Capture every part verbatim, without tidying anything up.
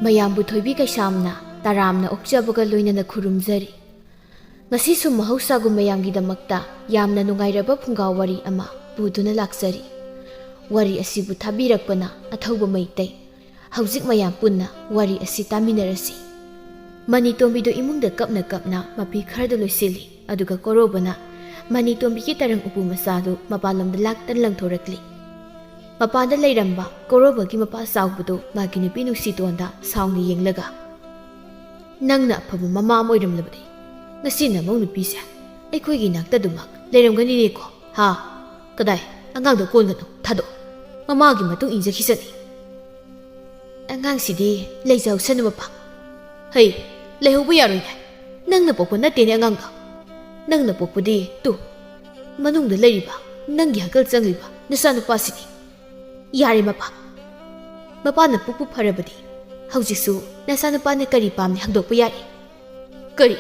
ꯃꯌꯥꯝꯕꯨ ꯊꯣꯏꯕꯤ ꯀꯩꯁꯥꯝꯅ ꯇꯔꯥꯝꯅ ꯑꯣꯛꯆꯕꯒ ꯂꯣꯏꯅꯅ ꯈꯨꯔꯨꯝꯖꯔꯤ꯫ ꯉꯁꯤꯁꯨ ꯃꯍꯧꯁꯥꯒꯨꯝ ꯃꯌꯥꯝꯒꯤꯗꯃꯛꯇ ꯌꯥꯝꯅ ꯅꯨꯡꯉꯥꯏꯔꯕ ꯐꯨꯡꯒꯥ ꯋꯥꯔꯤ ꯑꯃ ꯄꯨꯗꯨꯅ ꯂꯥꯛꯆꯔꯤ꯫ ꯋꯥꯔꯤ ꯑꯁꯤꯕꯨ ꯊꯥꯕꯤꯔꯛꯄꯅ ꯑꯊꯧꯕ ꯃꯩꯇꯩ꯫ ꯍꯧꯖꯤꯛ ꯃꯌꯥꯝ ꯄꯨꯟꯅ ꯋꯥꯔꯤ ꯑꯁꯤ ꯇꯥꯃꯤꯟꯅꯔꯁꯤ꯫ ꯃꯅꯤꯇꯣꯝꯕꯤꯗꯨ ꯏꯃꯨꯡꯗ ꯀꯞꯅ ꯀꯞꯅ ꯃꯄꯤ ꯈꯔꯗ ꯂꯣꯏꯁꯤꯜꯂꯤ, ꯑꯗꯨꯒ ꯀꯣꯔꯣꯕꯅ ꯃꯅꯤꯇꯣꯝꯕꯤꯒꯤ ꯇꯔꯪ ꯎꯄꯨ ꯃꯆꯥꯗꯨ ꯃꯄꯥꯟꯂꯣꯝꯗ ꯂꯥꯛꯇꯅ ꯂꯪꯊꯣꯔꯛꯂꯤ꯫ ꯃꯄꯥꯟꯗ ꯂꯩꯔꯝꯕ ꯀꯣꯔꯣꯕꯒꯤ ꯃꯄꯥ ꯆꯥꯎꯕꯗꯨ ꯃꯥꯒꯤ ꯅꯨꯄꯤ ꯅꯨꯡꯁꯤꯇꯣꯟꯗ ꯁꯥꯎꯅ ꯌꯦꯡꯂꯒ, "ꯅꯪꯅ ꯑꯐꯕ ꯃꯃꯥ ꯑꯃ ꯑꯣꯏꯔꯝꯂꯕꯗꯤ ꯉꯁꯤ ꯅꯃꯧ ꯅꯨꯄꯤꯁꯦ ꯑꯩꯈꯣꯏꯒꯤ ꯏꯅꯥꯛꯇ ꯑꯗꯨꯃꯛ ꯂꯩꯔꯝꯒꯅꯤꯅꯦꯀꯣ, ꯍꯥ? ꯀꯗꯥꯏ, ꯑꯉꯥꯡꯗꯣ ꯀꯣꯟꯒꯅꯨ, ꯊꯥꯗꯣꯛꯑꯣ꯫ ꯃꯃꯥꯒꯤ ꯃꯇꯨꯡ ꯏꯟꯖꯈꯤꯁꯅꯤ꯫ ꯑꯉꯥꯡꯁꯤꯗꯤ ꯂꯩꯖꯍꯧꯁꯅꯨ ꯃꯄꯥ꯫ ꯍꯩ, ꯂꯩꯍꯧꯕ ꯌꯥꯔꯣꯏꯅꯦ꯫ ꯅꯪꯅ ꯄꯣꯛꯄ ꯅꯠꯇꯦꯅꯦ ꯑꯉꯥꯡꯗꯣ꯫ ꯅꯪꯅ ꯄꯣꯛꯄꯗꯤ ꯇꯨ, ꯃꯅꯨꯡꯗ ꯂꯩꯔꯤꯕ, ꯅꯪꯒꯤ ꯍꯀꯜ ꯆꯪꯂꯤꯕ ꯅꯆꯥꯅꯨꯄꯥꯁꯤꯅꯤ꯫ ꯌꯥꯔꯦ ꯃꯄꯥ꯫ ꯃꯄꯥꯅ ꯄꯨꯛꯄꯨ ꯐꯔꯕꯗꯤ ꯍꯧꯖꯤꯛꯁꯨ ꯅꯆꯥꯅꯨꯄꯥꯅ ꯀꯔꯤ ꯄꯥꯝꯃꯤ ꯍꯪꯗꯣꯛꯄ ꯌꯥꯔꯦ꯫" "ꯀꯔꯤ?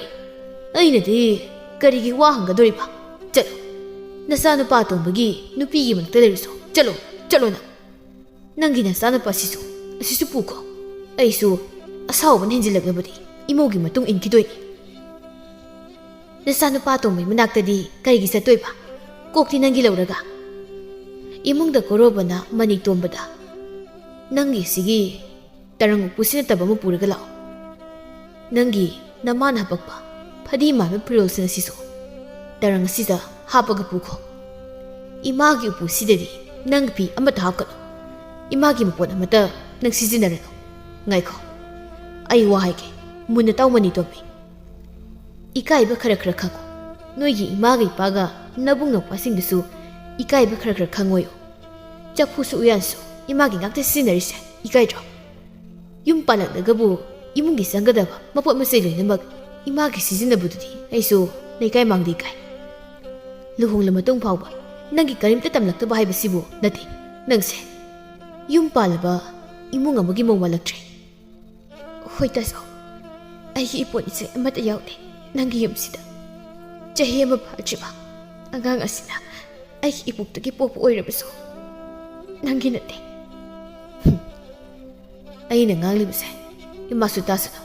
ꯑꯩꯅꯗꯤ ꯀꯔꯤꯒꯤ ꯋꯥ ꯍꯪꯒꯗꯣꯔꯤꯕ? ꯆꯠꯂꯣ꯫ ꯅꯆꯥꯅꯨꯄꯥ ꯑꯇꯣꯝꯕꯒꯤ ꯅꯨꯄꯤꯒꯤ ꯃꯅꯥꯛꯇ ꯂꯩꯔꯨꯁꯣ꯫ ꯆꯠꯂꯣ, ꯆꯠꯂꯣ ꯅꯪ꯫ ꯅꯪꯒꯤ ꯅꯆꯥꯅꯨꯄꯥꯁꯤꯁꯨ ꯑꯁꯤꯁꯨ ꯄꯨꯈꯣ꯫ ꯑꯩꯁꯨ ꯑꯁꯥꯎꯕꯅ ꯍꯦꯟꯖꯤꯜꯂꯛꯂꯕꯗꯤ ꯏꯃꯧꯒꯤ ꯃꯇꯨꯡ ꯏꯟꯈꯤꯗꯣꯏꯅꯤ꯫" "ꯅꯆꯥꯅꯨꯄꯥ ꯑꯇꯣꯝꯕꯒꯤ ꯃꯅꯥꯛꯇꯗꯤ ꯀꯔꯤꯒꯤ ꯆꯠꯇꯣꯏꯕ? ꯀꯣꯛꯇꯤ ꯅꯪꯒꯤ ꯂꯧꯔꯒ?" ꯏꯃꯨꯡꯗ ꯀꯣꯔꯣꯕꯅ ꯃꯅꯤꯇꯣꯝꯕꯗ, "ꯅꯪꯒꯤ ꯁꯤꯒꯤ ꯇꯔꯪ ꯎꯄꯨꯁꯤ ꯅꯠꯇꯕ ꯑꯃ ꯄꯨꯔꯒ ꯂꯥꯛꯑꯣ꯫ ꯅꯪꯒꯤ ꯅꯃꯥꯅ ꯍꯥꯄꯛꯄ ꯐꯗꯤ ꯃꯥꯟꯕ ꯐꯤꯔꯣꯜꯁꯤꯡ ꯑꯁꯤꯁꯨ ꯇꯔꯪ ꯑꯁꯤꯗ ꯍꯥꯞꯄꯒ ꯄꯨꯈꯣ꯫ ꯏꯃꯥꯒꯤ ꯎꯄꯨꯁꯤꯗꯗꯤ ꯅꯪ ꯐꯤ ꯑꯃꯠꯇ ꯍꯥꯞꯀꯅꯨ꯫ ꯏꯃꯥꯒꯤ ꯃꯄꯣꯠ ꯑꯃꯠꯇ ꯅꯪ ꯁꯤꯖꯤꯟꯅꯔꯅꯨ꯫ ꯉꯥꯏꯈꯣ, ꯑꯩ ꯋꯥ ꯍꯥꯏꯒꯦ, ꯃꯨꯟꯅ ꯇꯥꯎ ꯃꯅꯤꯇꯣꯝꯕꯤ꯫ ꯏꯀꯥꯏꯕ ꯈꯔ ꯈꯔ ꯈꯪꯉꯨ꯫ ꯅꯣꯏꯒꯤ ꯏꯃꯥꯒ ꯏꯄꯥꯒ ꯅꯕꯨꯡ ꯅꯧꯄꯥꯁꯤꯡꯗꯨꯁꯨ ꯏꯀꯥꯏꯕ ꯈꯔ ꯈꯔ ꯈꯪꯉꯣꯌꯨ꯫ ꯆꯐꯨꯁꯨ ꯎꯌꯥꯟꯁꯨ ꯏꯃꯥꯒꯤ ꯉꯥꯛꯇ ꯁꯤꯖꯤꯟꯅꯔꯤꯁꯦ ꯏꯀꯥꯏꯗ꯭ꯔꯣ? ꯌꯨꯝ ꯄꯥꯜꯂꯛꯂꯒꯕꯨ ꯏꯃꯨꯡꯒꯤ ꯆꯪꯒꯗꯕ ꯃꯄꯣꯠ ꯃꯆꯩ ꯂꯣꯏꯅꯃꯛ ꯏꯃꯥꯒꯤ ꯁꯤꯖꯤꯟꯅꯕꯗꯨꯗꯤ ꯑꯩꯁꯨ ꯂꯩꯀꯥꯏ ꯃꯥꯡꯗ ꯏꯀꯥꯏ꯫ ꯂꯨꯍꯣꯡꯂ ꯃꯇꯨꯡ ꯐꯥꯎꯕ ꯅꯪꯒꯤ ꯀꯔꯤꯝꯇ ꯇꯝꯂꯛꯇꯕ ꯍꯥꯏꯕꯁꯤꯕꯨ ꯅꯠꯇꯦ ꯅꯪꯁꯦ꯫ ꯌꯨꯝ ꯄꯥꯜꯂꯕ ꯏꯃꯨꯡ ꯑꯃꯒꯤ ꯃꯧ ꯃꯥꯜꯂꯛꯇ꯭ꯔꯦ꯫" "ꯍꯣꯏ ꯇꯥꯆꯧ, ꯑꯩꯒꯤ ꯏꯄꯣꯠ ꯏꯆꯩ ꯑꯃꯠꯇ ꯌꯥꯎꯗꯦ ꯅꯪꯒꯤ ꯌꯨꯝꯁꯤꯗ꯫ ꯆꯍꯤ ꯑꯃ ꯐꯥꯗ꯭ꯔꯤꯕ ꯑꯉꯥꯡ ꯑꯁꯤꯅ ꯑꯩꯒꯤ ꯏꯄꯨꯛꯇꯒꯤ ꯄꯣꯛꯄ ꯑꯣꯏꯔꯕꯁꯨ ꯅꯪꯒꯤ ꯅꯠꯇꯦ꯫" "ꯍꯨꯝ, ꯑꯩꯅ ꯉꯥꯡꯂꯤꯕꯁꯦ ꯏꯃꯥꯁꯨ ꯇꯥꯁꯅꯨ꯫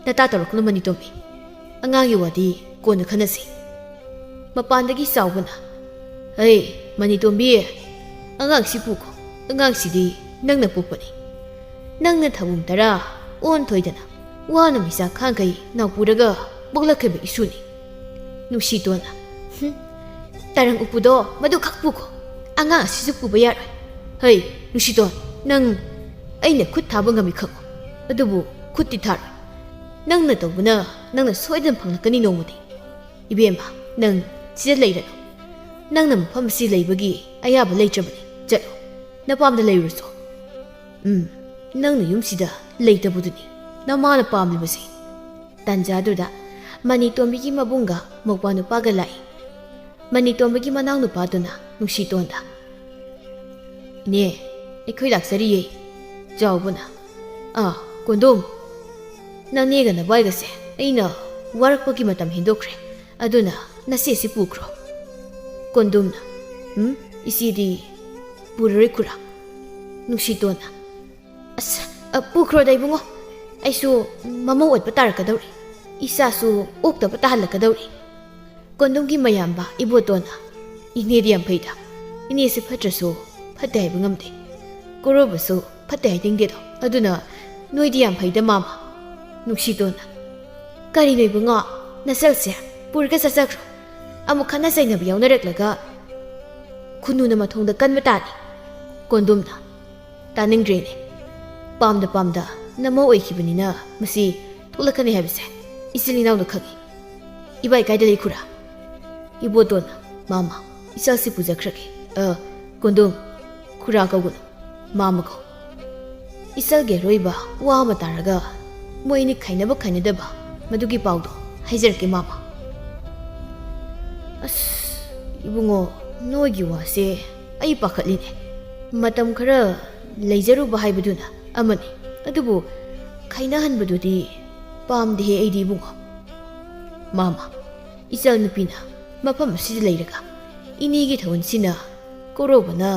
ꯅꯇꯥ ꯇꯧꯔꯛꯀꯅꯨ, ꯃꯅꯤꯇꯣꯝꯕꯤ꯫ ꯑꯉꯥꯡꯒꯤ ꯋꯥꯗꯤ ꯀꯣꯟꯅ ꯈꯟꯅꯁꯤ꯫ ꯃꯄꯥꯟꯗꯒꯤ ꯆꯥꯎꯕꯅ, "ꯍꯩ, ꯃꯅꯤꯇꯣꯝꯕꯤ, ꯑꯉꯥꯡꯁꯤ ꯄꯨꯈꯣ꯫ ꯑꯉꯥꯡꯁꯤꯗꯤ ꯅꯪꯅ ꯄꯣꯛꯄꯅꯤ꯫ ꯅꯪꯅ ꯊꯕꯨꯝ ꯇꯔꯥ ꯑꯣꯟꯊꯣꯏꯗꯅ ꯋꯥꯅ ꯃꯩꯆꯥꯛ ꯈꯥꯡꯈꯩ ꯅꯥꯎꯄꯨꯔꯒ ꯄꯣꯛꯂꯛꯈꯤꯕ ꯏꯁꯨꯅꯤ꯫" ꯅꯨꯡꯁꯤꯇꯣꯟꯅ, "ꯍꯨꯝ, ꯇꯔꯪ ꯎꯄꯨꯗꯣ ꯃꯗꯨ ꯈꯛ ꯄꯨꯈꯣ꯫ ꯑꯉꯥꯡ ꯑꯁꯤꯁꯨ ꯄꯨꯕ ꯌꯥꯔꯣꯏ꯫ ꯍꯩ, ꯅꯨꯡꯁꯤꯇꯣꯟ, ꯅꯪ ꯑꯩꯅ ꯈꯨꯠ ꯊꯥꯕ ꯉꯝꯃꯤ ꯈꯪꯉꯨ꯫ ꯑꯗꯨꯕꯨ ꯈꯨꯠꯇꯤ ꯊꯥꯔꯣꯏ꯫ ꯅꯪꯅ ꯇꯧꯕꯅ ꯅꯪꯅ ꯁꯣꯏꯗꯅ ꯐꯪꯂꯛꯀꯅꯤ ꯅꯣꯡꯃꯗꯤ꯫ ꯏꯕꯦꯝꯃ, ꯅꯪ ꯁꯤꯗ ꯂꯩꯔꯅꯨ꯫ ꯅꯪꯅ ꯃꯐꯝ ꯑꯁꯤ ꯂꯩꯕꯒꯤ ꯑꯌꯥꯕ ꯂꯩꯇ꯭ꯔꯕꯅꯤ꯫ ꯆꯠꯂꯨ, ꯅꯄꯥꯝꯗ ꯂꯩꯔꯨꯔꯣ꯫" "ꯎꯝ, ꯅꯪꯅ ꯌꯨꯝꯁꯤꯗ ꯂꯩꯇꯕꯗꯨꯅꯤ ꯅꯃꯥꯅ ꯄꯥꯝꯂꯤꯕꯁꯦ꯫" ꯇꯥꯟꯖꯥꯗꯨꯗ ꯃꯅꯤꯇꯣꯝꯕꯤꯒꯤ ꯃꯕꯨꯡꯒ ꯃꯧꯄ꯭ꯋꯥ ꯅꯨꯄꯥꯒ ꯂꯥꯛꯏ꯫ ꯃꯅꯤꯇꯣꯝꯕꯤꯒꯤ ꯃꯅꯥꯎꯅꯨꯄꯥꯗꯨꯅ ꯅꯨꯡꯁꯤꯇꯣꯟꯗ, "ꯏꯅꯦ, ꯑꯩꯈꯣꯏ ꯂꯥꯛꯆꯔꯤꯌꯦ꯫" ꯆꯥꯎꯕꯅ, "ꯑꯥ, ꯀꯣꯟꯗꯣꯝ, ꯅꯅꯦꯒ ꯅꯕꯥꯏꯒꯁꯦ ꯑꯩꯅ ꯋꯥꯔꯛꯄꯒꯤ ꯃꯇꯝ ꯍꯦꯟꯗꯣꯛꯈ꯭ꯔꯦ, ꯑꯗꯨꯅ ꯅꯆꯦꯁꯤ ꯄꯨꯈ꯭ꯔꯣ꯫" ꯀꯣꯟꯗꯣꯝꯅ, "ꯎꯝ, ꯏꯆꯦꯗꯤ ꯄꯨꯔꯔꯣꯏ ꯈꯨꯔꯥ꯫" ꯅꯨꯡꯁꯤꯇꯣꯟꯅ, "ꯑꯁ, ꯑ, ꯄꯨꯈ꯭ꯔꯣꯗ ꯏꯕꯨꯡꯉꯣ, ꯑꯩꯁꯨ ꯃꯃꯧ ꯑꯣꯠꯄ ꯇꯥꯔꯛꯀꯗꯧꯔꯤ, ꯏꯆꯥꯁꯨ ꯑꯣꯛꯇꯕ ꯇꯥꯍꯜꯂꯛꯀꯗꯧꯔꯤ꯫" ꯀꯣꯟꯗꯣꯝꯒꯤ ꯃꯌꯥꯝꯕ ꯏꯕꯣꯇꯣꯟꯅ, "ꯏꯅꯦꯗꯤ ꯌꯥꯝ ꯐꯩꯗ꯫ ꯏꯅꯦꯁꯦ ꯐꯠꯇ꯭ꯔꯁꯨ ꯐꯠꯇꯦ ꯍꯥꯏꯕ ꯉꯝꯗꯦ꯫ ꯀꯣꯔꯧꯕꯁꯨ ꯐꯠꯇꯦ ꯍꯥꯏꯅꯤꯡꯗꯦꯗꯣ꯫ ꯑꯗꯨꯅ ꯅꯣꯏꯗꯤ ꯌꯥꯝ ꯐꯩꯗ, ꯃꯥꯃ꯫" ꯅꯨꯡꯁꯤꯇꯣꯟꯅ, "ꯀꯔꯤꯅꯣ ꯏꯕꯨꯡꯉꯣ, ꯅꯆꯜꯁꯦ ꯄꯨꯔꯒ ꯆꯠꯆꯈ꯭ꯔꯣ꯫ ꯑꯃꯨꯛ ꯈꯠꯅ ꯆꯩꯅꯕ ꯌꯥꯎꯅꯔꯛꯂꯒ ꯈꯨꯅꯨꯅ ꯃꯊꯣꯡꯗ ꯀꯟꯕ ꯇꯥꯅꯤ꯫" ꯀꯣꯟꯗꯣꯝꯅ, "ꯇꯥꯅꯤꯡꯗ꯭ꯔꯦꯅꯦ꯫ ꯄꯥꯝꯗ ꯄꯥꯝꯗ ꯅꯃꯧ ꯑꯣꯏꯈꯤꯕꯅꯤꯅ ꯃꯁꯤ ꯊꯣꯛꯂꯛꯀꯅꯤ ꯍꯥꯏꯕꯁꯦ ꯏꯆꯤꯜ ꯏꯅꯥꯎꯅ ꯈꯪꯏ꯫ ꯏꯕꯥꯏ ꯀꯥꯏꯗ ꯂꯩ ꯈꯨꯔꯥ?" ꯏꯕꯣꯇꯣꯟꯅ, "ꯃꯥꯃ, ꯏꯆꯜꯁꯤ ꯄꯨꯖꯈ꯭ꯔꯒꯦ꯫ ꯑ, ꯀꯣꯟꯗꯣꯝ, ꯈꯨꯔꯥ ꯀꯧꯒꯅꯨ, ꯃꯥꯃ ꯀꯧ꯫ ꯏꯆꯜꯒꯤ ꯑꯔꯣꯏꯕ ꯋꯥ ꯑꯃ ꯇꯥꯔꯒ ꯃꯣꯏ ꯑꯅꯤ ꯈꯥꯏꯅꯕ ꯈꯥꯏꯅꯗꯕ ꯃꯗꯨꯒꯤ ꯄꯥꯎꯗꯣ ꯍꯥꯏꯖꯔꯛꯀꯦ, ꯃꯥꯃ꯫" "ꯑꯁ, ꯏꯕꯨꯡꯉꯣ, ꯅꯣꯏꯒꯤ ꯋꯥꯁꯦ ꯑꯩ ꯄꯥꯈꯠꯂꯤꯅꯦ꯫ ꯃꯇꯝ ꯈꯔ ꯂꯩꯖꯔꯨꯕ ꯍꯥꯏꯕꯗꯨꯅ ꯑꯃꯅꯤ, ꯑꯗꯨꯕꯨ ꯈꯥꯏꯅꯍꯟꯕꯗꯨꯗꯤ ꯄꯥꯝꯗꯦꯍꯦ ꯑꯩꯗꯤ, ꯏꯕꯨꯡꯉꯣ꯫" "ꯃꯥꯃ, ꯏꯆꯜ ꯅꯨꯄꯤꯅ ꯃꯐꯝ ꯑꯁꯤꯗ ꯂꯩꯔꯒ ꯏꯅꯦꯒꯤ ꯊꯧꯒꯜꯁꯤꯅ ꯀꯣꯔꯧꯕꯅ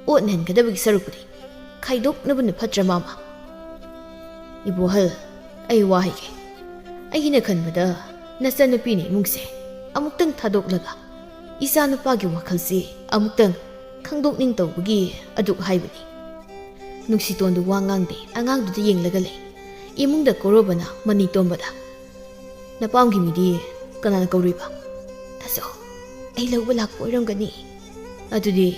ꯑꯣꯠꯅꯍꯟꯒꯗꯕꯒꯤ ꯁꯔꯨꯛꯄꯨꯗꯤ ꯈꯥꯏꯗꯣꯛꯅꯕꯅ ꯐꯠꯇ꯭ꯔ, ꯃꯥꯃ?" "ꯏꯕꯣꯍꯜ, ꯑꯩ ꯋꯥ ꯍꯥꯏꯒꯦ꯫ ꯑꯩꯅ ꯈꯟꯕꯗ ꯅꯆꯟꯅꯨꯄꯤꯅ ꯏꯃꯨꯡꯁꯦ ꯑꯃꯨꯛꯇꯪ ꯊꯥꯗꯣꯛꯂꯒ ꯏꯆꯥꯅꯨꯄꯥꯒꯤ ꯋꯥꯈꯜꯁꯤ ꯑꯃꯨꯛꯇꯪ ꯈꯪꯗꯣꯛꯅꯤꯡ ꯇꯧꯕꯒꯤ ꯑꯗꯨꯛ ꯍꯥꯏꯕꯅꯤ꯫" ꯅꯨꯡꯁꯤꯇꯣꯟꯗꯨ ꯋꯥ ꯉꯥꯡꯗꯦ, ꯑꯉꯥꯡꯗꯨꯗ ꯌꯦꯡꯂꯒ ꯂꯩ꯫ ꯏꯃꯨꯡꯗ ꯀꯣꯔꯣꯕꯅ ꯃꯅꯤꯇꯣꯝꯕꯗ, "ꯅꯄꯥꯝꯒꯤ ꯃꯤꯗꯤ ꯀꯅꯥꯅ ꯀꯧꯔꯨꯏꯕ?" "ꯇꯥꯆꯧ, ꯑꯩ ꯂꯧꯕ ꯂꯥꯛꯄ ꯑꯣꯏꯔꯝꯒꯅꯤ꯫" "ꯑꯗꯨꯗꯤ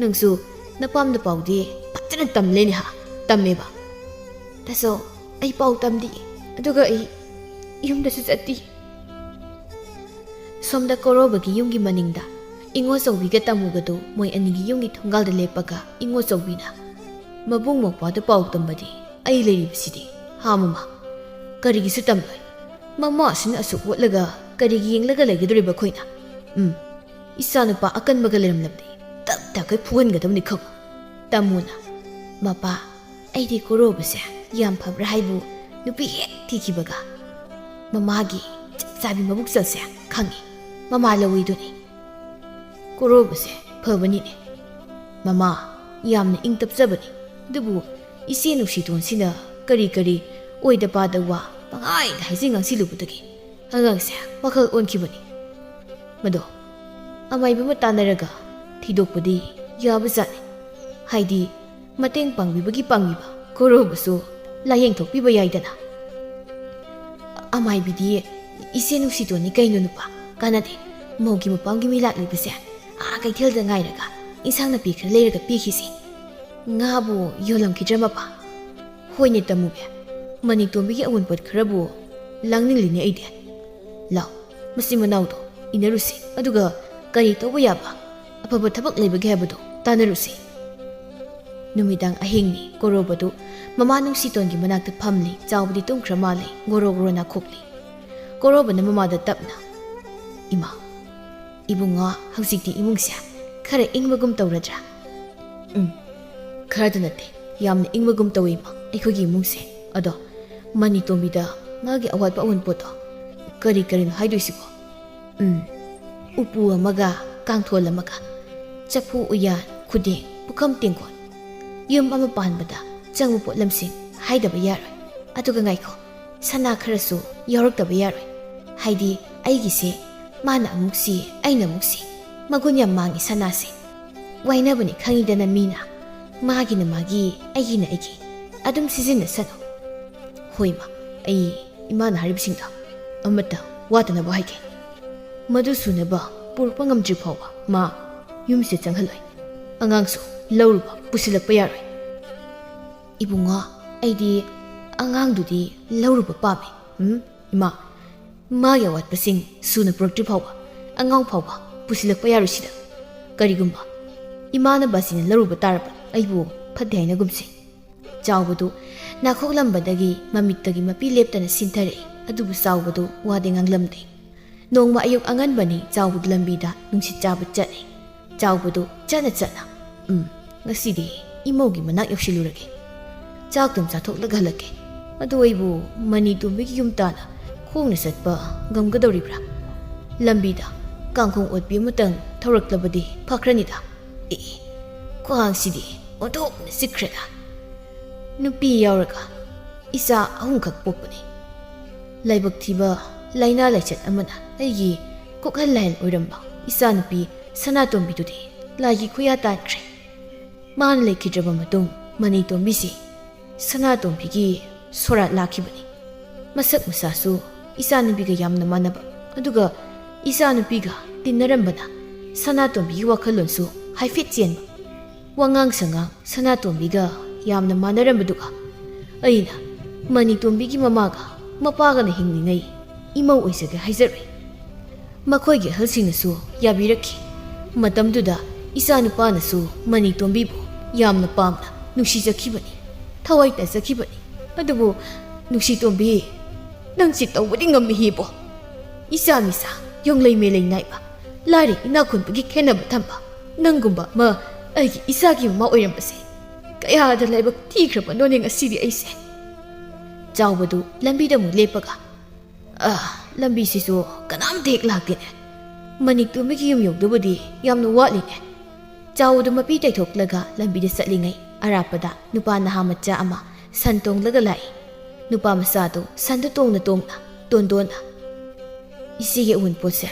ꯅꯪꯁꯨ ꯅꯄꯥꯝꯗ ꯄꯥꯎꯗꯤ ꯐꯖꯅ ꯇꯝꯂꯦꯅꯦ ꯍꯥ?" "ꯇꯝꯃꯦꯕ꯫" "ꯇꯥꯆꯧ, ꯑꯩ ꯄꯥꯎ ꯇꯝꯗꯤ, ꯑꯗꯨꯒ ꯑꯩ ꯌꯨꯝꯗꯁꯨ ꯆꯠꯇꯤ꯫" ꯁꯣꯝꯗ ꯀꯣꯔꯣꯕꯒꯤ ꯌꯨꯝꯒꯤ ꯃꯅꯤꯡꯗ ꯏꯉꯣꯆꯧꯕꯤꯒ ꯇꯥꯃꯨꯒꯗꯨ ꯃꯣꯏ ꯑꯅꯤꯒꯤ ꯌꯨꯝꯒꯤ ꯊꯣꯡꯒꯥꯜꯗ ꯂꯦꯞꯄꯒ ꯏꯉꯣꯆꯧꯕꯤꯅ, "ꯃꯕꯨꯡ ꯃꯧꯄ꯭ꯋꯥꯗ ꯄꯥꯎ ꯇꯝꯕꯗꯤ ꯑꯩ ꯂꯩꯔꯤꯕꯁꯤꯗꯤ, ꯍꯥ ꯃꯃꯥ? ꯀꯔꯤꯒꯤꯁꯨ ꯇꯝꯂꯣꯏ? ꯃꯃꯥꯁꯤꯅ ꯑꯁꯨꯛ ꯋꯥꯠꯂꯒ ꯀꯔꯤꯒꯤ ꯌꯦꯡꯂꯒ ꯂꯩꯒꯗꯧꯔꯤꯕ ꯑꯩꯈꯣꯏꯅ? ꯎꯝ, ꯏꯆꯥꯅꯨꯄꯥ ꯑꯀꯟꯕꯒ ꯂꯩꯔꯝꯂꯕꯗꯤ ꯇꯞ ꯇꯥꯈꯩ ꯐꯨꯍꯟꯒꯗꯕꯅꯤ ꯈꯪꯉꯨ꯫" ꯇꯥꯃꯨꯅ, "ꯃꯄꯥ, ꯑꯩꯗꯤ ꯀꯣꯔꯣꯕꯁꯦ ꯌꯥꯝ ꯐꯕ꯭ꯔꯥ ꯍꯥꯏꯕꯨ ꯅꯨꯄꯤ ꯍꯦꯛ ꯊꯤꯈꯤꯕꯒ ꯃꯃꯥꯒꯤ ꯆꯞ ꯆꯥꯕꯤ ꯃꯕꯨꯛꯆꯦꯜꯁꯦ ꯈꯪꯉꯤ꯫ ꯃꯃꯥ ꯂꯧꯏꯗꯨꯅꯤ꯫" "ꯀꯣꯔꯣꯕꯁꯦ ꯐꯕꯅꯤꯅꯦ꯫ ꯃꯃꯥ ꯌꯥꯝꯅ ꯏꯪ ꯇꯞꯆꯕꯅꯤ꯫ ꯑꯗꯨꯕꯨ ꯏꯆꯦ ꯅꯨꯡꯁꯤꯇꯣꯟꯁꯤꯅ ꯀꯔꯤ ꯀꯔꯤ ꯑꯣꯏꯗ ꯄꯥꯗ ꯋꯥ ꯄꯪꯍꯥꯏꯗ ꯍꯥꯏꯖꯤꯟ ꯉꯥꯡꯁꯤꯜꯂꯨꯕꯗꯒꯤ ꯑꯉꯥꯡꯁꯦ ꯋꯥꯈꯜ ꯑꯣꯟꯈꯤꯕꯅꯤ꯫ ꯃꯗꯣ ꯑꯃꯥꯏꯕ ꯑꯃ ꯇꯥꯟꯅꯔꯒ ꯊꯤꯗꯣꯛꯄꯗꯤ ꯌꯥꯕꯖꯥꯠꯅꯤ꯫ ꯍꯥꯏꯗꯤ ꯃꯇꯦꯡ ꯄꯥꯡꯕꯤꯕꯒꯤ ꯄꯥꯡꯕꯤꯕ, ꯀꯣꯔꯣꯕꯁꯨ ꯂꯥꯌꯦꯡ ꯊꯣꯛꯄꯤꯕ ꯌꯥꯏꯗꯅ꯫" "ꯑꯃꯥꯏꯕꯤꯗꯤ ꯏꯆꯦ ꯅꯨꯡꯁꯤꯇꯣꯟꯅꯤ ꯀꯩꯅꯣ ꯅꯨꯄꯥ, ꯀꯥꯟꯅꯗꯦ꯫ ꯃꯧꯒꯤ ꯃꯄꯥꯝꯒꯤ ꯃꯤ ꯂꯥꯛꯂꯤꯕꯁꯦ ꯑꯥ ꯀꯩꯊꯦꯜꯗ ꯉꯥꯏꯔꯒ ꯏꯟꯁꯥꯡ ꯅꯥꯄꯤ ꯈꯔ ꯂꯩꯔꯒ ꯄꯤꯈꯤꯁꯤ꯫ ꯉꯥꯕꯨ ꯌꯣꯜꯂꯝꯈꯤꯗ꯭ꯔꯥ ꯃꯄꯥ?" "ꯍꯣꯏꯅꯦ ꯇꯥꯃꯨꯕꯤ, ꯃꯅꯤꯇꯣꯝꯕꯤꯒꯤ ꯑꯑꯣꯟꯄꯣꯠ ꯈꯔꯕꯨ ꯂꯥꯡꯅꯤꯡꯂꯤꯅꯦ ꯑꯩꯗꯤ꯫ ꯂꯥꯎ, ꯃꯆꯤꯟ ꯃꯅꯥꯎꯗꯣ ꯏꯟꯅꯔꯨꯁꯤ, ꯑꯗꯨꯒ ꯀꯔꯤ ꯇꯧꯕ ꯌꯥꯕ ꯑꯐꯕ ꯊꯕꯛ ꯂꯩꯕꯒꯦ ꯍꯥꯏꯕꯗꯨ ꯇꯥꯟꯅꯔꯨꯁꯤ꯫" ꯅꯨꯃꯤꯗꯥꯡ ꯑꯍꯤꯡꯅꯤ꯫ ꯀꯣꯔꯣꯕꯗꯨ ꯃꯃꯥ ꯅꯨꯡꯁꯤꯇꯣꯟꯒꯤ ꯃꯅꯥꯛꯇ ꯐꯝꯂꯤ꯫ ꯆꯥꯎꯕꯗꯤ ꯇꯨꯝꯈ꯭ꯔ ꯃꯥꯜꯂꯦ꯫ ꯒꯣꯔꯣ ꯒꯣꯔꯣ ꯅꯥꯈꯣꯛꯂꯤ꯫ ꯀꯣꯔꯣꯕꯅ ꯃꯃꯥꯗ ꯇꯞꯅ, "ꯏꯃꯥ, ꯏꯕꯨꯡꯉꯣ, ꯍꯧꯖꯤꯛꯇꯤ ꯏꯃꯨꯡꯁꯦ ꯈꯔ ꯏꯪꯕꯒꯨꯝ ꯇꯧꯔꯗ꯭ꯔꯥ?" "ꯎꯝ, ꯈꯔꯗ ꯅꯠꯇꯦ, ꯌꯥꯝꯅ ꯏꯪꯕꯒꯨꯝ ꯇꯧꯏ ꯏꯃꯥ, ꯑꯩꯈꯣꯏꯒꯤ ꯏꯃꯨꯡꯁꯦ꯫ ꯑꯗꯣ ꯃꯅꯤꯇꯣꯝꯕꯤꯗ ꯃꯥꯒꯤ ꯑꯋꯥꯠꯄ ꯑꯑꯣꯟꯄꯣꯠꯇꯣ ꯀꯔꯤ ꯀꯔꯤꯅꯣ ꯍꯥꯏꯗꯣꯏꯁꯤꯕꯣ?" "ꯎꯝ, ꯎꯄꯨ ꯑꯃꯒ ꯀꯥꯡꯊꯣꯜ ꯑꯃꯒ, ꯆꯐꯨ ꯎꯌꯥꯟ, ꯈꯨꯗꯦꯡ, ꯄꯨꯈꯝ ꯇꯦꯡꯀꯣꯠ, ꯌꯨꯝ ꯑꯃ ꯄꯥꯟꯕꯗ ꯆꯪꯕ ꯄꯣꯠꯂꯝꯁꯤꯡ ꯍꯥꯏꯗꯕ ꯌꯥꯔꯣꯏ꯫ ꯑꯗꯨꯒ ꯉꯥꯏꯈꯣ, ꯁꯅꯥ ꯈꯔꯁꯨ ꯌꯥꯎꯔꯛꯇꯕ ꯌꯥꯔꯣꯏ꯫ ꯍꯥꯏꯗꯤ ꯑꯩꯒꯤꯁꯦ ꯃꯥꯅ ꯑꯃꯨꯛ ꯁꯤ, ꯑꯩꯅ ꯑꯃꯨꯛ ꯁꯤ꯫ ꯃꯒꯨꯟ ꯌꯥꯝ ꯃꯥꯡꯉꯤ ꯁꯅꯥꯁꯦ꯫ ꯋꯥꯏꯅꯕꯅꯤ ꯈꯪꯉꯤꯗꯅ ꯃꯤꯅ꯫ ꯃꯥꯒꯤꯅ ꯃꯥꯒꯤ, ꯑꯩꯒꯤꯅ ꯑꯩꯒꯤ꯫ ꯑꯗꯨꯝ ꯁꯤꯖꯤꯟꯅꯁꯅꯨ꯫ ꯍꯣꯏ ꯃꯥ, ꯑꯩ ꯏꯃꯥꯅ ꯍꯥꯏꯔꯤꯕꯁꯤꯡꯗꯣ ꯑꯃꯠꯇ ꯋꯥꯗꯅꯕ ꯍꯥꯏꯒꯦ꯫ ꯃꯗꯨ ꯁꯨꯅꯕ ꯄꯨꯔꯛꯄ ꯉꯝꯗ꯭ꯔꯤ ꯐꯥꯎꯕ ꯃꯥ ꯌꯨꯝꯁꯤꯗ ꯆꯪꯍꯜꯂꯣꯏ꯫ ꯑꯉꯥꯡꯁꯨ ꯂꯧꯔꯨꯕ ꯄꯨꯁꯤꯜꯂꯛꯄ ꯌꯥꯔꯣꯏ꯫ ꯏꯕꯨꯡꯉꯣ, ꯑꯩꯗꯤ ꯑꯉꯥꯡꯗꯨꯗꯤ ꯂꯧꯔꯨꯕ ꯄꯥꯝꯃꯤ꯫ ꯎꯝ, ꯏꯃꯥ, ꯃꯥꯒꯤ ꯑꯋꯥꯠꯄꯁꯤꯡ ꯁꯨꯅ ꯄꯨꯔꯛꯇ꯭ꯔꯤ ꯐꯥꯎꯕ ꯑꯉꯥꯡ ꯐꯥꯎꯕ ꯄꯨꯁꯤꯜꯂꯛꯄ ꯌꯥꯔꯣꯏ ꯁꯤꯗ꯫ ꯀꯔꯤꯒꯨꯝꯕ ꯏꯃꯥꯅ ꯕꯥꯁꯤꯅ ꯂꯧꯔꯨꯕ ꯇꯥꯔꯕ ꯑꯩꯕꯨ ꯐꯠꯇꯦ ꯍꯥꯏꯅꯒꯨꯝꯁꯤ꯫ ꯆꯥꯎꯕꯗꯨ ꯅꯥꯈꯣꯛꯂꯝꯕꯗꯒꯤ ꯃꯃꯤꯠꯇꯒꯤ ꯃꯄꯤ ꯂꯦꯞꯇꯅ ꯁꯤꯟꯊꯔꯛꯏ, ꯑꯗꯨꯕꯨ ꯆꯥꯎꯕꯗꯨ ꯋꯥꯗꯤ ꯉꯥꯡꯂꯝꯗꯦ꯫ ꯅꯣꯡꯃ ꯑꯌꯨꯛ ꯑꯉꯟꯕꯅꯤ, ꯆꯥꯎꯕꯗꯨ ꯂꯝꯕꯤꯗ ꯅꯨꯡꯁꯤꯠ ꯆꯥꯕ ꯆꯠꯂꯤ꯫ ꯆꯥꯎꯕꯗꯨ ꯆꯠꯅ ꯆꯠꯅ, "ꯎꯝ, ꯉꯁꯤꯗꯤ ꯏꯃꯧꯒꯤ ꯃꯅꯥꯛ ꯌꯧꯁꯤꯜꯂꯨꯔꯒꯦ꯫ ꯆꯥꯛꯇꯨꯝ ꯆꯥꯊꯣꯛꯂꯒ ꯍꯜꯂꯛꯀꯦ꯫ ꯑꯗꯨ ꯑꯩꯕꯨ ꯃꯅꯤ ꯇꯣꯝꯕꯤꯒꯤ ꯌꯨꯝ ꯇꯥꯅ ꯈꯣꯡꯅ ꯆꯠꯄ ꯉꯝꯒꯗꯧꯔꯤꯕ꯭ꯔꯥ? ꯂꯝꯕꯤꯗ ꯀꯥꯡꯈꯣꯡ ꯑꯣꯠꯄꯤ ꯑꯃꯇꯪ ꯊꯧꯔꯛꯂꯕꯗꯤ ꯐꯈ꯭ꯔꯅꯤꯗ꯫ ꯑꯦ, ꯈ꯭ꯋꯥꯡꯁꯤꯗꯤ ꯑꯣꯟꯊꯣꯛꯅ ꯆꯤꯛꯈ꯭ꯔꯦꯗ꯫ ꯅꯨꯄꯤ ꯌꯥꯎꯔꯒ ꯏꯆꯥ ꯑꯍꯨꯝꯈꯛ ꯄꯣꯛꯄꯅꯤ꯫ ꯂꯥꯏꯕꯛ ꯊꯤꯕ ꯂꯥꯏꯅꯥ ꯂꯥꯏꯆꯠ ꯑꯃꯅ ꯑꯩꯒꯤ ꯀꯣꯛꯍꯜ ꯂꯥꯏꯍꯜ ꯑꯣꯏꯔꯝꯕ ꯏꯆꯥꯅꯨꯄꯤ ꯁꯅꯥꯇꯣꯝꯕꯤꯗꯨꯗꯤ ꯂꯥꯏꯒꯤ ꯈꯨꯌꯥ ꯇꯥꯟꯈ꯭ꯔꯦ꯫ ꯃꯥꯅ ꯂꯩꯈꯤꯗ꯭ꯔꯕ ꯃꯇꯨꯡ ꯃꯅꯤ ꯇꯣꯝꯕꯤꯁꯤ ꯁꯅꯥꯇꯣꯝꯕꯤꯒꯤ ꯁꯣꯔꯥꯠ ꯂꯥꯛꯈꯤꯕꯅꯤ꯫ ꯃꯁꯛ ꯃꯁꯥꯁꯨ ꯏꯆꯥꯅꯨꯄꯤꯒ ꯌꯥꯝꯅ ꯃꯥꯟꯅꯕ, ꯑꯗꯨꯒ ꯏꯆꯥꯅꯨꯄꯤꯒ ꯇꯤꯟꯅꯔꯝꯕꯅ ꯁꯅꯥꯇꯣꯝꯕꯤꯒꯤ ꯋꯥꯈꯜꯂꯣꯟꯁꯨ ꯍꯥꯏꯐꯦꯠ ꯆꯦꯟꯕ꯫ ꯋꯥꯉꯥꯡ ꯁꯉꯥꯡ ꯁꯅꯥꯇꯣꯝꯕꯤꯒ ꯌꯥꯝꯅ ꯃꯥꯟꯅꯔꯝꯕꯗꯨꯒ ꯑꯩꯅ ꯃꯅꯤꯇꯣꯝꯕꯤꯒꯤ ꯃꯃꯥꯒ ꯃꯄꯥꯒꯅ ꯍꯤꯡꯂꯤꯉꯩ ꯏꯃꯧ ꯑꯣꯏꯖꯒꯦ ꯍꯥꯏꯖꯔꯨꯏ꯫ ꯃꯈꯣꯏꯒꯤ ꯑꯍꯜꯁꯤꯡꯅꯁꯨ ꯌꯥꯕꯤꯔꯛꯈꯤ꯫ ꯃꯇꯝꯗꯨꯗ ꯏꯆꯥꯅꯨꯄꯥꯅꯁꯨ ꯃꯅꯤꯇꯣꯝꯕꯤꯕꯨ ꯌꯥꯝꯅ ꯄꯥꯝꯅ ꯅꯨꯡꯁꯤꯖꯈꯤꯕꯅꯤ, ꯊꯋꯥꯏ ꯇꯥꯖꯈꯤꯕꯅꯤ꯫ ꯑꯗꯨꯕꯨ ꯅꯨꯡꯁꯤꯇꯣꯝꯕꯤ, ꯅꯪꯁꯤ ꯇꯧꯕꯗꯤ ꯉꯝꯃꯤꯍꯦꯕꯣ꯫ ꯏꯆꯥ ꯃꯤꯆꯥ, ꯌꯣꯡꯂꯩ ꯃꯦꯂꯩ ꯅꯥꯏꯕ, ꯂꯥꯏꯔ ꯏꯅꯥꯛ ꯈꯨꯟꯕꯒꯤ ꯈꯦꯠꯅꯕ ꯊꯝꯕ ꯅꯪꯒꯨꯝꯕ ꯑꯃ ꯑꯩꯒꯤ ꯏꯆꯥꯒꯤ ꯃꯃꯥ ꯑꯣꯏꯔꯝꯕꯁꯦ ꯀꯌꯥꯗ ꯂꯥꯏꯕꯛ ꯊꯤꯈ꯭ꯔꯕꯅꯣꯅꯦ ꯉꯁꯤꯗꯤ ꯑꯩꯁꯦ꯫ ꯆꯥꯎꯕꯗꯨ ꯂꯝꯕꯤꯗ ꯑꯃꯨꯛ ꯂꯦꯞꯄꯒ, "ꯑ, ꯂꯝꯕꯤꯁꯤꯁꯨ ꯀꯅꯥꯝꯇ ꯍꯦꯛ ꯂꯥꯛꯇꯦꯅꯦ꯫ ꯃꯅꯤꯇꯣꯝꯕꯤꯒꯤ ꯌꯨꯝ ꯌꯧꯗꯕꯗꯤ ꯌꯥꯝꯅ ꯋꯥꯠꯂꯤꯅꯦ꯫" ꯆꯥꯎꯕꯗꯨ ꯃꯄꯤ ꯇꯩꯊꯣꯛꯂꯒ ꯂꯝꯕꯤꯗ ꯆꯠꯂꯤꯉꯩ ꯑꯔꯥꯞꯄꯗ ꯅꯨꯄꯥ ꯅꯍꯥ ꯃꯆꯥ ꯑꯃ ꯁꯟ ꯇꯣꯡꯂꯒ ꯂꯥꯛꯏ꯫ ꯅꯨꯄꯥ ꯃꯆꯥꯗꯨ ꯁꯟꯗꯨ ꯇꯣꯡꯅ ꯇꯣꯡꯅ ꯇꯣꯟꯗꯣꯟꯅ, "ꯏꯆꯦꯒꯤ ꯑꯋꯨꯟꯄꯣꯠꯁꯦ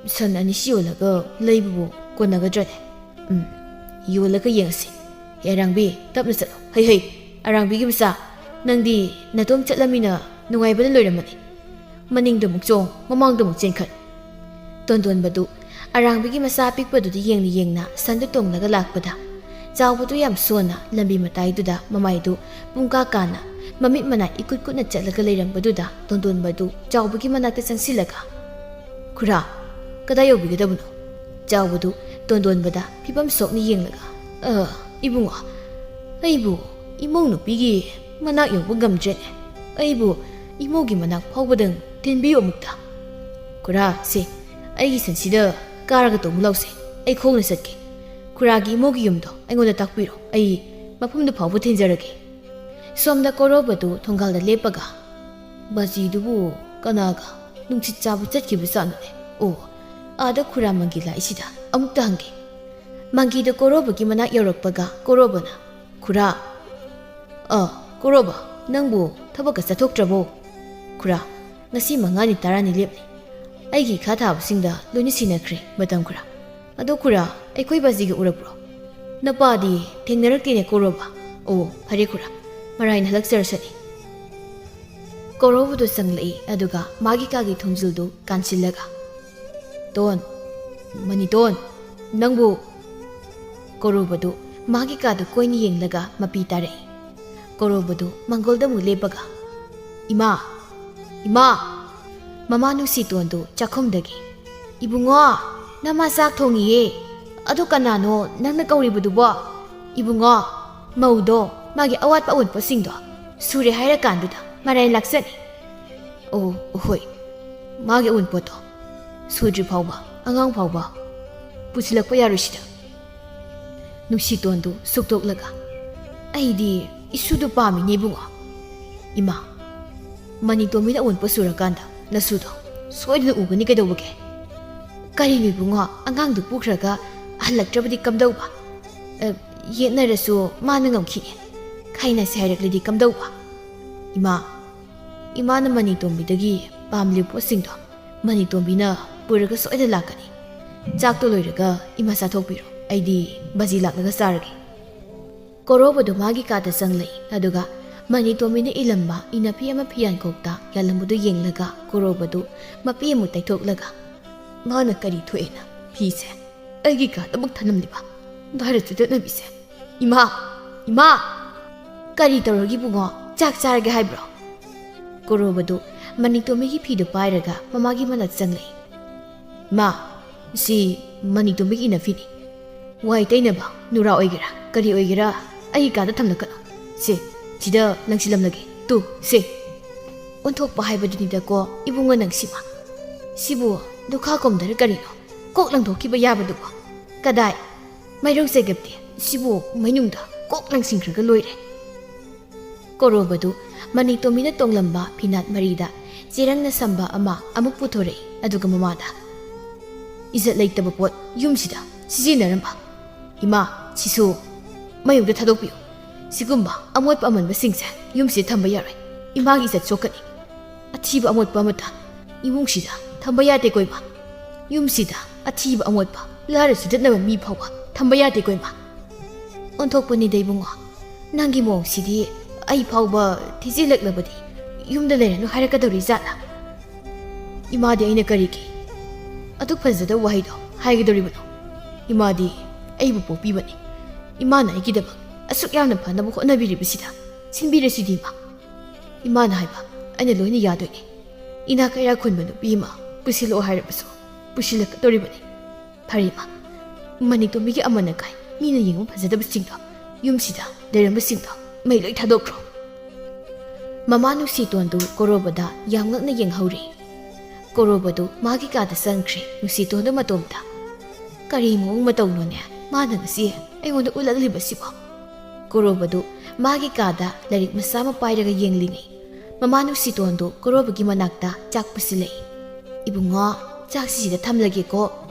ꯁꯟ ꯑꯅꯤꯁꯤ ꯌꯣꯜꯂꯒ ꯂꯩꯕꯕꯨ ꯀꯣꯟꯅꯒꯗ꯭ꯔꯅꯦ?" "ꯎꯝ, ꯌꯣꯜꯂꯒ ꯌꯦꯡꯉꯁꯤ꯫ ꯑꯦ ꯑꯔꯥꯡꯕꯤ, ꯇꯞꯅ ꯆꯠꯂꯣ꯫ ꯍꯩ ꯍꯩ, ꯑꯔꯥꯡꯕꯤꯒꯤ ꯃꯆꯥ, ꯅꯪꯗꯤ ꯅꯇꯣꯝ ꯆꯠꯂꯝꯃꯤꯅ ꯅꯨꯡꯉꯥꯏꯕꯅ ꯂꯣꯏꯔꯝꯃꯅꯤ꯫ ꯃꯅꯤꯡꯗ ꯑꯃꯨꯛ ꯆꯣꯡ, ꯃꯃꯥꯡꯗ ꯑꯃꯨꯛ ꯆꯦꯟꯈꯠ꯫" ꯇꯣꯟꯗꯣꯟꯕꯗꯨ ꯑꯔꯥꯡꯕꯤꯒꯤ ꯃꯆꯥ ꯑꯄꯤꯛꯄꯗꯨꯗ ꯌꯦꯡꯅ ꯌꯦꯡꯅ ꯁꯟꯗꯨ ꯇꯣꯡꯂꯒ ꯂꯥꯛꯄꯗ, ꯆꯥꯎꯕꯗꯨ ꯌꯥꯝ ꯁꯣꯟꯅ ꯂꯝꯕꯤ ꯃꯇꯥꯏꯗꯨꯗ ꯃꯃꯥꯏꯗꯨ ꯄꯨꯡꯀꯥ ꯀꯥꯅ, ꯃꯃꯤꯠ ꯃꯅꯥ ꯏꯀꯨꯠ ꯀꯨꯠꯅ ꯆꯠꯂꯒ ꯂꯩꯔꯝꯕꯗꯨꯗ ꯇꯣꯟꯗꯣꯟꯕꯗꯨ ꯆꯥꯎꯕꯒꯤ ꯃꯅꯥꯛꯇ ꯆꯪꯁꯤꯜꯂꯒ, "ꯈꯨꯔꯥ, ꯀꯗꯥꯏ ꯌꯧꯕꯤꯒꯗꯕꯅꯣ?" ꯆꯥꯎꯕꯗꯨ ꯇꯣꯟꯗꯣꯟꯕꯗ ꯐꯤꯕꯝ ꯁꯣꯛꯅ ꯌꯦꯡꯂꯒ, "ꯑ, ꯏꯕꯨꯡꯉꯣ, ꯑꯩꯕꯨ ꯏꯃꯧ ꯅꯨꯄꯤꯒꯤ ꯃꯅꯥꯛ ꯌꯧꯕ ꯉꯝꯗ꯭ꯔꯦꯅꯦ꯫ ꯑꯩꯕꯨ ꯏꯃꯧꯒꯤ ꯃꯅꯥꯛ ꯐꯥꯎꯕꯗꯪ ꯊꯤꯟꯕꯤꯌꯨ ꯑꯃꯨꯛꯇ꯫" "ꯈꯨꯔꯥ, ꯁꯦ, ꯑꯩꯒꯤ ꯁꯟꯁꯤꯗ ꯀꯥꯔꯒ ꯇꯣꯡꯉꯨ ꯂꯥꯎꯁꯦ꯫ ꯑꯩ ꯈꯣꯡꯅ ꯆꯠꯀꯦ꯫ ꯈꯨꯔꯥꯒꯤ ꯏꯃꯧꯒꯤ ꯌꯨꯝꯗꯣ ꯑꯩꯉꯣꯟꯗ ꯇꯥꯛꯄꯤꯔꯣ꯫ ꯑꯩ ꯃꯐꯝꯗꯨ ꯐꯥꯎꯕ ꯊꯤꯟꯖꯔꯒꯦ꯫" ꯁꯣꯝꯗ ꯀꯣꯔꯧꯕꯗꯨ ꯊꯣꯡꯒꯥꯜꯗ ꯂꯦꯞꯄꯒ, "ꯕꯥꯖꯤꯗꯨꯕꯨ ꯀꯅꯥꯒ ꯅꯨꯡꯁꯤꯠ ꯆꯥꯕ ꯆꯠꯈꯤꯕꯖꯥꯠꯅꯣꯅꯦ? ꯑꯣ, ꯑꯥꯗ ꯈꯨꯔꯥ ꯃꯪꯒꯤ ꯂꯥꯛꯏꯁꯤꯗ ꯑꯃꯨꯛꯇ ꯍꯪꯒꯦ꯫" ꯃꯪꯒꯤꯗꯨ ꯀꯣꯔꯧꯕꯒꯤ ꯃꯅꯥꯛ ꯌꯧꯔꯛꯄꯒ ꯀꯣꯔꯧꯕꯅ, "ꯈꯨꯔꯥ꯫" "ꯑ, ꯀꯣꯔꯧꯕ, ꯅꯪꯕꯨ ꯊꯕꯛꯀ ꯆꯠꯊꯣꯛꯇ꯭ꯔꯕꯣ?" "ꯈꯨꯔꯥ, ꯉꯁꯤ ꯃꯉꯥꯅꯤ ꯇꯔꯥꯅꯤ ꯂꯦꯞꯂꯤ꯫ ꯑꯩꯒꯤ ꯏꯈꯥ ꯊꯥꯕꯁꯤꯡꯗ ꯂꯣꯏꯅ ꯁꯤꯟꯅꯈ꯭ꯔꯦ, ꯃꯇꯝ ꯈꯨꯔꯥ꯫ ꯑꯗꯣ ꯈꯨꯔꯥ, ꯑꯩꯈꯣꯏ ꯕꯥꯖꯤꯒ ꯎꯔꯛꯄ꯭ꯔꯣ?" "ꯅꯄꯥꯗꯤ ꯊꯦꯡꯅꯔꯛꯇꯦꯅꯦ ꯀꯣꯔꯧꯕ꯫" "ꯑꯣ, ꯐꯔꯦ ꯈꯨꯔꯥ, ꯃꯔꯥꯏꯅ ꯍꯜꯂꯛꯆꯔꯁꯅꯤ꯫" ꯀꯣꯔꯧꯕꯗꯨ ꯆꯪꯂꯛꯏ, ꯑꯗꯨꯒ ꯃꯥꯒꯤ ꯀꯥꯒꯤ ꯊꯣꯡꯖꯤꯜꯗꯨ ꯀꯥꯟꯁꯤꯜꯂꯒ, "ꯇꯣꯟ, ꯃꯅꯤꯇꯣꯟ, ꯅꯪꯕꯨ꯫" ꯀꯣꯔꯧꯕꯗꯨ ꯃꯥꯒꯤ ꯀꯥꯗ ꯀꯣꯏꯅ ꯌꯦꯡꯂꯒ ꯃꯄꯤ ꯇꯥꯔꯛꯏ꯫ ꯀꯣꯔꯧꯕꯗꯨ ꯃꯥꯡꯒꯣꯜꯗ ꯑꯃꯨꯛ ꯂꯦꯞꯄꯒ, "ꯏꯃꯥ! ꯏꯃꯥ!" ꯃꯃꯥ ꯅꯨꯡꯁꯤꯇꯣꯟꯗꯨ ꯆꯥꯛꯈꯨꯝꯗꯒꯤ, "ꯏꯕꯨꯡꯉꯣ, ꯅꯃꯥ ꯆꯥꯛ ꯊꯣꯡꯉꯤꯌꯦ꯫ ꯑꯗꯨ ꯀꯅꯥꯅꯣ ꯅꯪꯅ ꯀꯧꯔꯤꯕꯗꯨꯕꯣ? ꯏꯕꯨꯡꯉꯣ, ꯃꯧꯗꯣ ꯃꯥꯒꯤ ꯑꯋꯥꯠꯄ ꯑꯋꯨꯟꯄꯣꯠꯁꯤꯡꯗꯣ ꯁꯨꯔꯦ ꯍꯥꯏꯔꯀꯥꯟꯗꯨꯗ ꯃꯔꯥꯏ ꯂꯥꯛꯆꯅꯤ꯫" "ꯑꯣ, ꯍꯣꯏ, ꯃꯥꯒꯤ ꯑꯋꯨꯟꯄꯣꯠꯇꯣ ꯁꯨꯗ꯭ꯔꯤ ꯐꯥꯎꯕ, ꯑꯉꯥꯡ ꯐꯥꯎꯕ ꯄꯨꯁꯤꯜꯂꯛꯄ ꯌꯥꯔꯣꯏ ꯁꯤꯗ꯫" ꯅꯨꯡꯁꯤꯇꯣꯟꯗꯨ ꯁꯨꯛꯇꯣꯛꯂꯒ, "ꯑꯩꯗꯤ ꯏꯁꯨꯗꯨ ꯄꯥꯝꯃꯤꯅꯦ ꯏꯕꯨꯡꯉꯣ꯫" "ꯏꯃꯥ, ꯃꯅꯤꯇꯣꯝꯕꯤꯅ ꯑꯋꯨꯟꯄꯣꯠ ꯁꯨꯔꯀꯥꯟꯗ ꯅꯁꯨꯗꯣ ꯁꯣꯏꯗꯅ ꯎꯒꯅꯤ ꯀꯩꯗꯧꯕꯒꯦ?" "ꯀꯔꯤꯅꯣ ꯏꯕꯨꯡꯉꯣ, ꯑꯉꯥꯡꯗꯨ ꯄꯨꯈ꯭ꯔꯒ ꯍꯜꯂꯛꯇ꯭ꯔꯕꯗꯤ ꯀꯝꯗꯧꯕ? ꯑ, ꯌꯦꯠꯅꯔꯁꯨ ꯃꯥꯅ ꯉꯝꯈꯤꯅꯤ꯫ ꯈꯥꯏꯅꯁꯦ ꯍꯥꯏꯔꯛꯂꯗꯤ ꯀꯝꯗꯧꯕ?" "ꯏꯃꯥ, ꯏꯃꯥꯅ ꯃꯅꯤꯇꯣꯝꯕꯤꯗꯒꯤ ꯄꯥꯝꯂꯤꯕ ꯄꯣꯠꯁꯤꯡꯗꯣ ꯃꯅꯤꯇꯣꯝꯕꯤꯅ ꯄꯨꯔꯒ ꯁꯣꯏꯗꯅ ꯂꯥꯛꯀꯅꯤ꯫ ꯆꯥꯛꯇꯣ ꯂꯣꯏꯔꯒ ꯏꯃꯥ ꯆꯥꯊꯣꯛꯄꯤꯔꯣ, ꯑꯩꯗꯤ ꯕꯥꯖꯤ ꯂꯥꯛꯂꯒ ꯆꯥꯔꯒꯦ꯫" ꯀꯣꯔꯧꯕꯗꯨ ꯃꯥꯒꯤ ꯀꯥꯗ ꯆꯪꯂꯛꯏ꯫ ꯑꯗꯨꯒ ꯃꯅꯤꯇꯣꯝꯕꯤꯅ ꯏꯂꯝꯕ ꯏꯅꯐꯤ ꯑꯃ ꯐꯤꯌꯥꯟꯈꯣꯛꯇ ꯌꯥꯜꯂꯝꯕꯗꯨ ꯌꯦꯡꯂꯒ ꯀꯣꯔꯧꯕꯗꯨ ꯃꯄꯤ ꯑꯃꯨꯛ ꯇꯩꯊꯣꯛꯂꯒ, "ꯃꯥꯅ ꯀꯔꯤ ꯊꯣꯛꯑꯦꯅ ꯐꯤꯁꯦ ꯑꯩꯒꯤ ꯀꯥꯗ ꯑꯃꯨꯛ ꯊꯅꯝꯂꯤꯕ? ꯂꯥꯏꯔ ꯆꯨꯗꯠꯅꯕꯤꯁꯦ! ꯏꯃꯥ! ꯏꯃꯥ!" "ꯀꯔꯤ ꯇꯧꯔꯒꯦ ꯏꯕꯨꯡꯉꯣ? ꯆꯥꯛ ꯆꯥꯔꯒꯦ ꯍꯥꯏꯕ꯭ꯔꯣ?" ꯀꯣꯔꯧꯕꯗꯨ ꯃꯅꯤꯇꯣꯝꯕꯤꯒꯤ ꯐꯤꯗꯨ ꯄꯥꯏꯔꯒ ꯃꯃꯥꯒꯤ ꯃꯅꯥꯛ ꯆꯪꯂꯛꯏ꯫ "ꯏꯃꯥ, ꯁꯤ ꯃꯅꯤꯇꯣꯝꯕꯤꯒꯤ ꯏꯅꯐꯤꯅꯤ꯫ ꯋꯥꯏ ꯇꯩꯅꯕ ꯅꯨꯔꯥ ꯑꯣꯏꯒꯦꯔꯥ ꯀꯔꯤ ꯑꯣꯏꯒꯦꯔꯥ ꯑꯩꯒꯤ ꯀꯥꯗ ꯊꯝꯂꯛꯀꯅꯨ꯫ ꯁꯦ, ꯁꯤꯗ ꯂꯪꯁꯤꯜꯂꯝꯂꯒꯦ꯫ ꯇꯨ, ꯁꯦ꯫" ꯑꯣꯟꯊꯣꯛꯄ ꯍꯥꯏꯕꯗꯨꯅꯤꯗꯀꯣ ꯏꯕꯨꯡꯉꯣ ꯅꯪꯁꯤꯃ꯫ ꯁꯤꯕꯨ ꯂꯨꯈꯥ ꯀꯨꯝꯗꯔ ꯀꯔꯤꯅꯣ ꯀꯣꯛ ꯂꯪꯊꯣꯛꯈꯤꯕ ꯌꯥꯕꯗꯨꯕꯨ? ꯀꯗꯥꯏ? ꯃꯩꯔꯧ ꯆꯩꯒꯞꯇꯦ꯫ ꯁꯤꯕꯨ ꯃꯩꯅꯨꯡꯗ ꯀꯣꯛ ꯂꯪꯁꯤꯟꯈ꯭ꯔꯒ ꯂꯣꯏꯔꯦ꯫ ꯀꯣꯔꯧꯕꯗꯨ ꯃꯅꯤꯇꯣꯝꯕꯤꯅ ꯇꯣꯡꯂꯝꯕ ꯐꯤꯅꯥꯠ ꯃꯔꯤꯗ ꯆꯦꯔꯪꯅ ꯁꯝꯕ ꯑꯃ ꯑꯃꯨꯛ ꯄꯨꯊꯣꯔꯛꯏ꯫ ꯑꯗꯨꯒ ꯃꯃꯥꯗ, "ꯏꯖꯠ ꯂꯩꯇꯕ ꯄꯣꯠ ꯌꯨꯝꯁꯤꯗ ꯁꯤꯖꯤꯟꯅꯔꯝꯕ꯫ ꯏꯃꯥ, ꯁꯤꯁꯨ ꯃꯌꯨꯝꯗ ꯊꯥꯗꯣꯛꯄꯤꯌꯨ꯫ ꯁꯤꯒꯨꯝꯕ ꯑꯃꯣꯠꯄ ꯑꯃꯟꯕꯁꯤꯡꯁꯦ ꯌꯨꯝꯁꯤꯗ ꯊꯝꯕ ꯌꯥꯔꯣꯏ꯫ ꯏꯃꯥꯒꯤ ꯏꯖꯠ ꯁꯣꯛꯀꯅꯤ꯫ ꯑꯊꯤꯕ ꯑꯃꯣꯠꯄ ꯑꯃꯠꯇ ꯏꯃꯨꯡꯁꯤꯗ ꯊꯝꯕ ꯌꯥꯗꯦꯀꯣ ꯏꯃꯥ꯫ ꯌꯨꯝꯁꯤꯗ ꯑꯊꯤꯕ ꯑꯃꯣꯠꯄ, ꯂꯥꯏꯔ ꯆꯨꯗꯠꯅꯕ ꯃꯤ ꯐꯥꯎꯕ ꯊꯝꯕ ꯌꯥꯗꯦꯀꯣ ꯏꯃꯥ꯫" "ꯑꯣꯟꯊꯣꯛꯄꯅꯤꯗ ꯏꯕꯨꯡꯉꯣ, ꯅꯪꯒꯤ ꯃꯑꯣꯡꯁꯤꯗꯤ ꯑꯩ ꯐꯥꯎꯕ ꯊꯤꯖꯤꯜꯂꯛꯂꯕꯗꯤ ꯌꯨꯝꯗ ꯂꯩꯔꯅꯨ ꯍꯥꯏꯔꯛꯀꯗꯧꯔꯤ ꯖꯥꯠꯂꯥ? ꯏꯃꯥꯗꯤ ꯑꯩꯅ ꯀꯔꯤꯒꯤ ꯑꯗꯨꯛ ꯐꯖꯗꯕ ꯋꯥꯍꯩꯗꯣ ꯍꯥꯏꯒꯗꯧꯔꯤꯕꯅꯣ? ꯏꯃꯥꯗꯤ ꯑꯩꯕꯨ ꯄꯣꯛꯄꯤꯕꯅꯤ꯫ ꯏꯃꯥꯅ ꯑꯩꯒꯤꯗꯃꯛ ꯑꯁꯨꯛ ꯌꯥꯝꯅ ꯐꯅꯕ ꯍꯣꯠꯅꯕꯤꯔꯤꯕꯁꯤꯗ ꯁꯤꯟꯕꯤꯔꯁꯤꯗꯤ ꯏꯃꯥ꯫ ꯏꯃꯥꯅ ꯍꯥꯏꯕ ꯑꯩꯅ ꯂꯣꯏꯅ ꯌꯥꯗꯣꯏꯅꯤ꯫ ꯏꯅꯥꯛ ꯀꯩꯔꯥꯛ ꯈꯨꯟꯕ ꯅꯨꯄꯤ ꯑꯃ ꯄꯨꯁꯤꯜꯂꯛꯑꯣ ꯍꯥꯏꯔꯕꯁꯨ ꯄꯨꯁꯤꯜꯂꯛꯀꯗꯧꯔꯤꯕꯅꯤ꯫ ꯐꯔꯦ ꯏꯃꯥ, ꯃꯅꯤꯇꯣꯝꯕꯤꯒꯤ ꯑꯃꯣꯠ ꯑꯀꯥꯏ ꯃꯤꯅ ꯌꯦꯡꯕ ꯐꯖꯗꯕꯁꯤꯡꯗꯣ ꯌꯨꯝꯁꯤꯗ ꯂꯩꯔꯝꯕꯁꯤꯡꯗꯣ ꯃꯩ ꯂꯣꯏ ꯊꯥꯗꯣꯛꯈ꯭ꯔꯣ꯫" ꯃꯃꯥ ꯅꯨꯡꯁꯤꯇꯣꯟꯗꯨ ꯀꯣꯔꯧꯕꯗ ꯌꯥꯝ ꯉꯛꯅ ꯌꯦꯡꯍꯧꯔꯤ꯫ ꯀꯣꯔꯧꯕꯗꯨ ꯃꯥꯒꯤ ꯀꯥꯗ ꯆꯪꯈ꯭ꯔꯦ꯫ ꯅꯨꯡꯁꯤꯇꯣꯟꯗꯨ ꯃꯇꯣꯝꯇ꯫ "ꯀꯔꯤ ꯃꯑꯣꯡ ꯃꯇꯧꯅꯣꯅꯦ ꯃꯥꯅ ꯉꯁꯤ ꯑꯩꯉꯣꯟꯗ ꯎꯠꯂꯛꯂꯤꯕꯁꯤꯕꯣ?" ꯀꯣꯔꯧꯕꯗꯨ ꯃꯥꯒꯤ ꯀꯥꯗ ꯂꯥꯏꯔꯤꯛ ꯃꯆꯥ ꯑꯃ ꯄꯥꯏꯔꯒ ꯌꯦꯡꯂꯤꯉꯩ, ꯃꯃꯥ ꯅꯨꯡꯁꯤꯇꯣꯟꯗꯨ ꯀꯣꯔꯧꯕꯒꯤ ꯃꯅꯥꯛꯇ ꯆꯥꯛ ꯄꯨꯁꯤꯜꯂꯛꯏ꯫ "ꯏꯕꯨꯡꯉꯣ, ꯆꯥꯛꯁꯤ ꯁꯤꯗ ꯊꯝꯂꯒꯦꯀꯣ꯫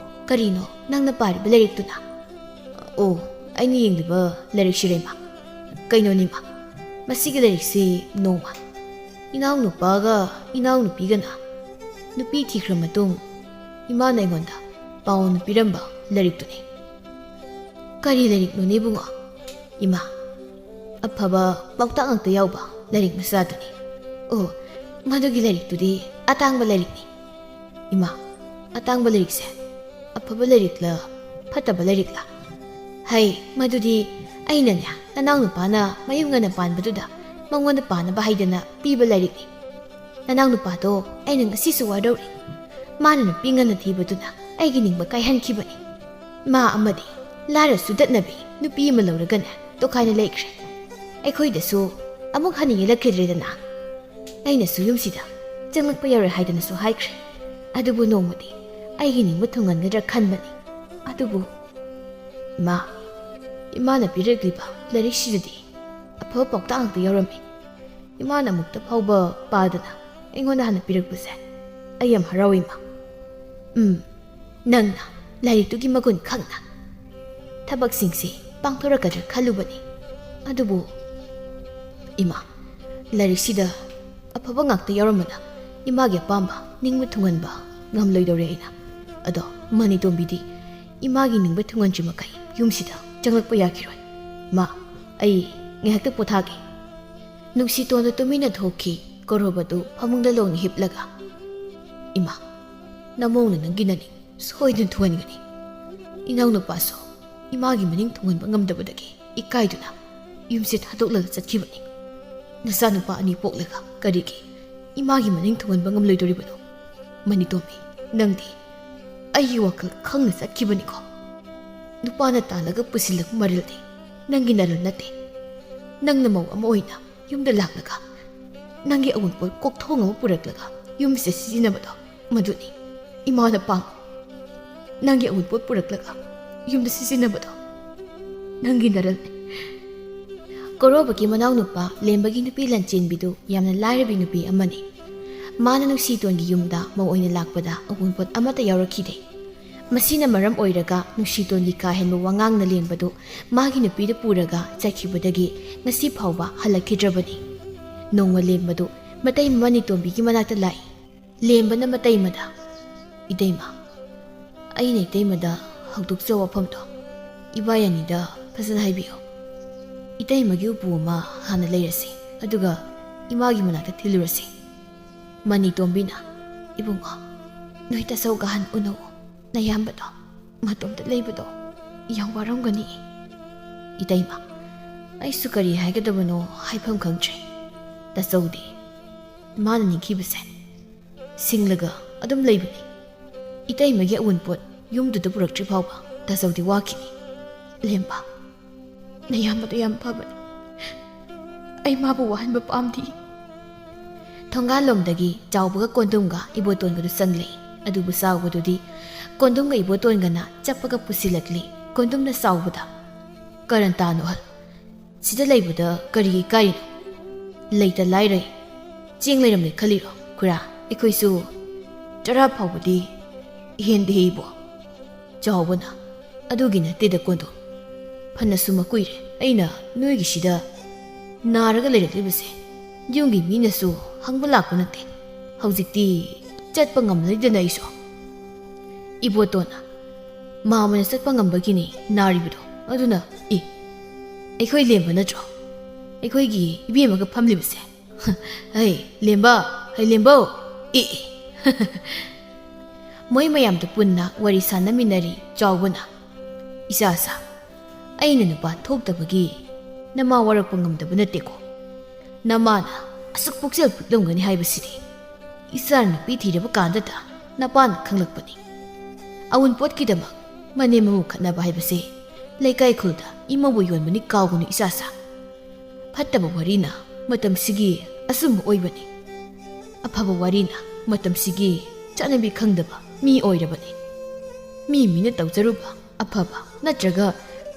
ꯀꯔꯤꯅꯣ ꯅꯪꯅ ꯄꯥꯔꯤꯕ ꯂꯥꯏꯔꯤꯛꯇꯨꯅ?" "ꯑꯣ, ꯑꯩꯅ ꯌꯦꯡꯂꯤꯕ ꯂꯥꯏꯔꯤꯛꯁꯤꯔ ꯏꯃꯥ? ꯀꯩꯅꯣꯅꯦ ꯏꯃꯥ, ꯃꯁꯤꯒꯤ ꯂꯥꯏꯔꯤꯛꯁꯤ ꯅꯣꯡꯃ ꯏꯅꯥꯎꯅꯨꯄꯥꯒ ꯏꯅꯥꯎꯅꯨꯄꯤꯒꯅ ꯅꯨꯄꯤ ꯊꯤꯈ꯭ꯔ ꯃꯇꯨꯡ ꯏꯃꯥꯅ ꯑꯩꯉꯣꯟꯗ ꯄꯥꯎꯅ ꯄꯤꯔꯝꯕ ꯂꯥꯏꯔꯤꯛꯇꯨꯅꯤ꯫ "ꯀꯔꯤ ꯂꯥꯏꯔꯤꯛꯅꯣꯅꯦ ꯏꯕꯨꯡꯉꯣ?" "ꯏꯃꯥ, ꯑꯐꯕ ꯄꯥꯎꯇꯥꯛ ꯉꯥꯛꯇ ꯌꯥꯎꯕ ꯂꯥꯏꯔꯤꯛ ꯃꯆꯥꯗꯨꯅꯤ꯫" "ꯑꯣ, ꯃꯗꯨꯒꯤ ꯂꯥꯏꯔꯤꯛꯇꯨꯗꯤ ꯑꯇꯥꯡꯕ ꯂꯥꯏꯔꯤꯛꯅꯤ꯫" "ꯏꯃꯥ, ꯑꯇꯥꯡꯕ ꯂꯥꯏꯔꯤꯛꯁꯦ ꯑꯐꯕ ꯂꯥꯏꯔꯤꯛꯂ ꯐꯠꯇꯕ ꯂꯥꯏꯔꯤꯛꯂ?" "ꯍꯩ, ꯃꯗꯨꯗꯤ ꯑꯩꯅꯅꯦ, ꯅꯅꯥꯎ ꯅꯨꯄꯥꯅ ꯃꯌꯨꯝ ꯉꯟꯅ ꯄꯥꯟꯕꯗꯨꯗ ꯃꯉꯣꯟꯗ ꯄꯥꯅꯕ ꯍꯥꯏꯗꯅ ꯄꯤꯕ ꯂꯥꯏꯔꯤꯛꯅꯤ꯫ ꯅꯅꯥꯎ ꯅꯨꯄꯥꯗꯣ ꯑꯩꯅ ꯉꯁꯤꯁꯨ ꯋꯥꯔꯧꯔꯤ꯫ ꯃꯥꯅ ꯅꯨꯄꯤ ꯉꯟꯅ ꯊꯤꯕꯗꯨꯅ ꯑꯩꯒꯤ ꯅꯤꯡꯕ ꯀꯥꯏꯍꯟꯈꯤꯕꯅꯤ꯫ ꯃꯥ ꯑꯃꯗꯤ ꯂꯥꯏꯔ ꯆꯨꯗꯠꯅꯕꯤ ꯅꯨꯄꯤ ꯑꯃ ꯂꯧꯔꯒꯅꯦ ꯇꯣꯈꯥꯏꯅ ꯂꯩꯈ꯭ꯔꯦ꯫ ꯑꯩꯈꯣꯏꯗꯁꯨ ꯑꯃꯨꯛ ꯍꯟꯅ ꯌꯦꯜꯂꯛꯈꯤꯗ꯭ꯔꯦꯗꯅ꯫ ꯑꯩꯅꯁꯨ ꯌꯨꯝꯁꯤꯗ ꯆꯪꯂꯛꯄ ꯌꯥꯔꯣꯏ ꯍꯥꯏꯗꯅꯁꯨ ꯍꯥꯏꯈ꯭ꯔꯦ꯫ ꯑꯗꯨꯕꯨ ꯅꯣꯡꯃꯗꯤ ꯑꯩꯒꯤ ꯅꯤꯡꯕ ꯊꯨꯡꯍꯟꯒꯗ꯭ꯔꯥ ꯈꯟꯕꯅꯤ꯫ ꯑꯗꯨꯕꯨ ꯏꯃꯥ, ꯏꯃꯥꯅ ꯄꯤꯔꯛꯂꯤꯕ ꯂꯥꯏꯔꯤꯛꯁꯤꯗꯗꯤ ꯑꯐꯕ ꯄꯥꯎꯇꯥꯛ ꯉꯥꯛꯇ ꯌꯥꯎꯔꯝꯃꯤ꯫ ꯏꯃꯥꯅ ꯑꯃꯨꯛꯇ ꯐꯥꯎꯕ ꯄꯥꯗꯅ ꯑꯩꯉꯣꯟꯗ ꯍꯥꯟꯅ ꯄꯤꯔꯛꯄꯁꯦ ꯑꯩ ꯌꯥꯝ ꯍꯔꯥꯎꯏ, ꯏꯃꯥ꯫ ꯎꯝ, ꯅꯪꯅ ꯂꯥꯏꯔꯤꯛꯇꯨꯒꯤ ꯃꯒꯨꯟ ꯈꯪꯅ ꯊꯕꯛꯁꯤꯡꯁꯤ ꯄꯥꯡꯊꯣꯔꯛꯀꯗ꯭ꯔꯥ ꯈꯜꯂꯨꯕꯅꯤ꯫ ꯑꯗꯨꯕꯨ ꯏꯃꯥ, ꯂꯥꯏꯔꯤꯛꯁꯤꯗ ꯑꯐꯕ ꯉꯥꯛꯇ ꯌꯥꯎꯔꯝꯕꯅ ꯏꯃꯥꯒꯤ ꯑꯄꯥꯝꯕ ꯅꯤꯡꯕ ꯊꯨꯡꯍꯟꯕ ꯉꯝꯂꯣꯏꯗꯧꯔꯦ ꯑꯩꯅ꯫ ꯑꯗꯣ ꯃꯅꯤꯇꯣꯝꯕꯤꯗꯤ ꯏꯃꯥꯒꯤ ꯅꯤꯡꯕ ꯊꯨꯡꯍꯟꯗ꯭ꯔꯤ ꯃꯈꯩ ꯌꯨꯝꯁꯤꯗ ꯆꯪꯂꯛꯄ ꯌꯥꯈꯤꯔꯣꯏ꯫ ꯃꯥ, ꯑꯩ ꯉꯥꯏꯍꯥꯛꯇ ꯄꯣꯊꯥꯒꯦ꯫" ꯅꯨꯡꯁꯤꯇꯣꯟꯗꯣ ꯇꯨꯃꯤꯟꯅ ꯊꯣꯛꯈꯤ꯫ ꯀꯣꯔꯣꯕꯗꯨ ꯐꯃꯨꯡꯗ ꯂꯣꯡꯅ ꯍꯤꯞꯂꯒ, "ꯏꯃꯥ, ꯅꯃꯧꯅ ꯅꯪꯒꯤ ꯅꯅꯤꯡ ꯁꯣꯏꯗꯅ ꯊꯨꯡꯍꯟꯒꯅꯤ꯫ ꯏꯅꯥꯎꯅꯨꯄꯥꯁꯨ ꯏꯃꯥꯒꯤ ꯃꯅꯤꯡ ꯊꯨꯡꯍꯟꯕ ꯉꯝꯗꯕꯗꯒꯤ ꯏꯀꯥꯏꯗꯨꯅ ꯌꯨꯝꯁꯦ ꯊꯥꯗꯣꯛꯂꯒ ꯆꯠꯈꯤꯕꯅꯤ꯫ ꯅꯆꯥꯅꯨꯄꯥ ꯑꯅꯤ ꯄꯣꯛꯂꯒ ꯀꯔꯤꯒꯤ ꯏꯃꯥꯒꯤ ꯃꯅꯤꯡ ꯊꯨꯡꯍꯟꯕ ꯉꯝꯂꯣꯏꯗꯣꯔꯤꯕꯅꯣ? ꯃꯅꯤꯇꯣꯝꯕꯤ, ꯅꯪꯗꯤ ꯑꯩꯒꯤ ꯋꯥꯈꯜ ꯈꯪꯅ ꯆꯠꯈꯤꯕꯅꯤꯀꯣ꯫ ꯅꯨꯄꯥꯅ ꯇꯥꯜꯂꯒ ꯄꯨꯁꯤꯜꯂꯛꯄ ꯃꯔꯜꯗꯤ ꯅꯪꯒꯤ ꯅꯔꯜ ꯅꯠꯇꯦ꯫ ꯅꯪꯅ ꯃꯧ ꯑꯃ ꯑꯣꯏꯅ ꯌꯨꯝꯗ ꯂꯥꯛꯂꯒ ꯅꯪꯒꯤ ꯑꯋꯨꯟꯄꯣꯠ ꯀꯣꯛꯊꯣꯡ ꯑꯃ ꯄꯨꯔꯛꯂꯒ ꯌꯨꯝꯁꯤꯗ ꯁꯤꯖꯤꯟꯅꯕꯗꯣ, ꯃꯗꯨꯅꯤ ꯏꯃꯥꯅ ꯄꯥꯝꯕ꯫ ꯅꯪꯒꯤ ꯑꯋꯨꯟꯄꯣꯠ ꯄꯨꯔꯛꯂꯒ ꯌꯨꯝꯗ ꯁꯤꯖꯤꯟꯅꯕꯗꯣ ꯅꯪꯒꯤ ꯅꯔꯜꯅꯤ꯫" ꯀꯣꯔꯣꯕꯒꯤ ꯃꯅꯥꯎꯅꯨꯄꯥ ꯂꯦꯝꯕꯒꯤ ꯅꯨꯄꯤ ꯂꯟꯆꯦꯟꯕꯤꯗꯨ ꯌꯥꯝꯅ ꯂꯥꯏꯔꯕꯤ ꯅꯨꯄꯤ ꯑꯃꯅꯤ꯫ ꯃꯥꯅ ꯅꯨꯡꯁꯤꯇꯣꯟꯒꯤ ꯌꯨꯝꯗ ꯃꯧ ꯑꯣꯏꯅ ꯂꯥꯛꯄꯗ ꯑꯋꯨꯟꯄꯣꯠ ꯑꯃꯠꯇ ꯌꯥꯎꯔꯛꯈꯤꯗꯦ꯫ ꯃꯁꯤꯅ ꯃꯔꯝ ꯑꯣꯏꯔꯒ ꯅꯨꯡꯁꯤꯇꯣꯟꯒꯤ ꯀꯥ ꯍꯦꯟꯕ ꯋꯥꯉꯥꯡꯅ ꯂꯦꯝꯕꯗꯨ ꯃꯥꯒꯤ ꯅꯨꯄꯤꯗꯨ ꯄꯨꯔꯒ ꯆꯠꯈꯤꯕꯗꯒꯤ ꯉꯁꯤ ꯐꯥꯎꯕ ꯍꯜꯂꯛꯈꯤꯗ꯭ꯔꯕꯅꯤ꯫ ꯅꯣꯡꯃ ꯂꯦꯝꯕꯗꯨ ꯃꯇꯩꯃ ꯃꯅꯤꯇꯣꯝꯕꯤꯒꯤ ꯃꯅꯥꯛꯇ ꯂꯥꯛꯏ꯫ ꯂꯦꯝꯕꯅ ꯃꯇꯩꯃꯗ, "ꯏꯇꯩꯃ, ꯑꯩꯅ ꯏꯇꯩꯃꯗ ꯍꯧꯗꯣꯛꯆꯕ ꯋꯥꯐꯝꯗꯣ ꯏꯕꯥꯏ ꯑꯅꯤꯗ ꯐꯖꯅ ꯍꯥꯏꯕꯤꯌꯨ꯫ ꯏꯇꯩꯃꯒꯤ ꯎꯄꯨ ꯑꯃ ꯍꯥꯟꯅ ꯂꯩꯔꯁꯤ, ꯑꯗꯨꯒ ꯏꯃꯥꯒꯤ ꯃꯅꯥꯛꯇ ꯊꯤꯜꯂꯨꯔꯁꯤ꯫" ꯃꯅꯤꯇꯣꯝꯕꯤꯅ, "ꯏꯕꯨꯡꯉꯣ, ꯅꯣꯏ ꯇꯥꯆꯧꯒ ꯍꯥꯟꯅ ꯎꯅꯧ꯫ ꯅꯌꯥꯝꯕꯗꯣ ꯃꯇꯣꯝꯇ ꯂꯩꯕꯗꯣ ꯌꯥꯝ ꯋꯥꯔꯝꯒꯅꯤ꯫" ꯏꯇꯩꯃ, ꯑꯩꯁꯨ ꯀꯔꯤ ꯍꯥꯏꯒꯗꯕꯅꯣ ꯍꯥꯏꯐꯝ ꯈꯪꯗ꯭ꯔꯦ꯫ ꯇꯥꯆꯧꯗꯤ ꯃꯥꯅ ꯅꯤꯡꯈꯤꯕꯁꯦ ꯁꯤꯡꯂꯒ ꯑꯗꯨꯝ ꯂꯩꯕꯅꯤ꯫ ꯏꯇꯩꯃꯒꯤ ꯑꯎꯟꯄꯣꯠ ꯌꯨꯝꯗꯨꯗ ꯄꯨꯔꯛꯇ꯭ꯔꯤ ꯐꯥꯎꯕ ꯇꯥꯆꯧꯗꯤ ꯋꯥꯈꯤꯅꯤ꯫ ꯂꯦꯝꯕ, ꯅꯌꯥꯝꯕꯗꯣ ꯌꯥꯝ ꯐꯕꯅꯤ꯫ ꯑꯩ ꯃꯥꯕꯨ ꯋꯥꯍꯟꯕ ꯄꯥꯝꯗꯦ꯫ ꯊꯣꯡꯒꯥꯜꯂꯣꯝꯗꯒꯤ ꯆꯥꯎꯕꯒ ꯀꯣꯟꯗꯨꯝꯒ ꯏꯕꯣꯇꯣꯟꯒꯗꯨ ꯆꯪꯂꯛꯏ꯫ ꯑꯗꯨꯕꯨ ꯆꯥꯎꯕꯗꯨꯗꯤ ꯀꯣꯟꯗꯨꯝꯒ ꯏꯕꯣꯇꯣꯟꯒꯅ ꯆꯞꯄꯒ ꯄꯨꯁꯤꯜꯂꯛꯂꯤ꯫ ꯀꯣꯟꯗꯨꯝꯅ ꯆꯥꯎꯕꯗ, "ꯀꯔꯟ ꯇꯥꯅꯨꯍꯜ, ꯁꯤꯗ ꯂꯩꯕꯗ ꯀꯔꯤꯒꯤ ꯏꯀꯥꯏꯔꯤꯅꯣ? ꯂꯩꯇ ꯂꯥꯏꯔꯩ ꯆꯦꯡ ꯂꯩꯔꯝꯂꯦ ꯈꯜꯂꯤꯔꯣ? ꯈꯨꯔꯥ, ꯑꯩꯈꯣꯏꯁꯨ ꯆꯔꯥ ꯐꯥꯎꯕꯗꯤ ꯍꯦꯟꯗꯦ ꯏꯕꯣ꯫" ꯆꯥꯎꯕꯅ, "ꯑꯗꯨꯒꯤ ꯅꯠꯇꯦꯗ ꯀꯣꯟꯗꯣ, ꯐꯅꯁꯨ ꯃꯀꯨꯏꯔꯦ ꯑꯩꯅ ꯅꯣꯏꯒꯤꯁꯤꯗ ꯅꯥꯔꯒ ꯂꯩꯔꯛꯂꯤꯕꯁꯦ꯫ ꯌꯨꯝꯒꯤ ꯃꯤꯅꯁꯨ ꯍꯪꯕ ꯂꯥꯛꯄ ꯅꯠꯇꯦ꯫ ꯍꯧꯖꯤꯛꯇꯤ ꯆꯠꯄ ꯉꯝꯂꯣꯏꯗꯅ ꯑꯩꯁꯨ꯫" ꯏꯕꯣꯇꯣꯟꯅ, "ꯃꯥꯃꯅ ꯆꯠꯄ ꯉꯝꯕꯒꯤꯅꯤ ꯅꯥꯔꯤꯕꯗꯣ꯫ ꯑꯗꯨꯅ, ꯏ, ꯑꯩꯈꯣꯏ ꯂꯦꯝꯕ ꯅꯠꯇ꯭ꯔꯣ ꯑꯩꯈꯣꯏꯒꯤ ꯏꯕꯦꯝꯃꯒ ꯐꯝꯂꯤꯕꯁꯦ? ꯍꯩ, ꯂꯦꯝꯕ, ꯍꯩ, ꯂꯦꯝꯕꯧ, ꯏ, ꯏ꯫" ꯃꯣꯏ ꯃꯌꯥꯝꯗꯨ ꯄꯨꯟꯅ ꯋꯥꯔꯤ ꯁꯥꯟꯅꯃꯤꯟꯅꯔꯤ꯫ ꯆꯥꯎꯕꯅ, "ꯏꯆꯥꯁꯥ, ꯑꯩꯅ ꯅꯨꯄꯥ ꯊꯣꯛꯇꯕꯒꯤ ꯅꯃꯥ ꯋꯥꯔꯛꯄ ꯉꯝꯗꯕ ꯅꯠꯇꯦꯀꯣ꯫ ꯅꯃꯥꯅ ꯑꯁꯨꯛ ꯄꯨꯛꯆꯦꯜ ꯄꯤꯛꯂꯝꯒꯅꯤ ꯍꯥꯏꯕꯁꯤꯗꯤ ꯏꯆꯥꯅ ꯅꯨꯄꯤ ꯊꯤꯔꯕ ꯀꯥꯟꯗꯇ ꯅꯄꯥꯅ ꯈꯪꯂꯛꯄꯅꯤ꯫ ꯑꯋꯨꯟꯄꯣꯠꯀꯤꯗꯃꯛ ꯃꯅꯦꯝ ꯃꯃꯧ ꯈꯠꯅꯕ ꯍꯥꯏꯕꯁꯦ ꯂꯩꯀꯥꯏ ꯈꯨꯜꯗ ꯏꯃꯧꯕꯨ ꯌꯣꯟꯕꯅꯤ ꯀꯥꯎꯒꯅꯨ ꯏꯆꯥꯁꯥ꯫ ꯐꯠꯇꯕ ꯋꯥꯔꯤꯅ ꯃꯇꯝꯁꯤꯒꯤ ꯑꯆꯨꯝꯕ ꯑꯣꯏꯕꯅꯤ꯫ ꯑꯐꯕ ꯋꯥꯔꯤꯅ ꯃꯇꯝꯁꯤꯒꯤ ꯆꯠꯅꯕꯤ ꯈꯪꯗꯕ ꯃꯤ ꯑꯣꯏꯔꯕꯅꯤ꯫ ꯃꯤ ꯃꯤꯅ ꯇꯧꯖꯔꯨꯕ ꯑꯐꯕ ꯅꯠꯇ꯭ꯔꯒ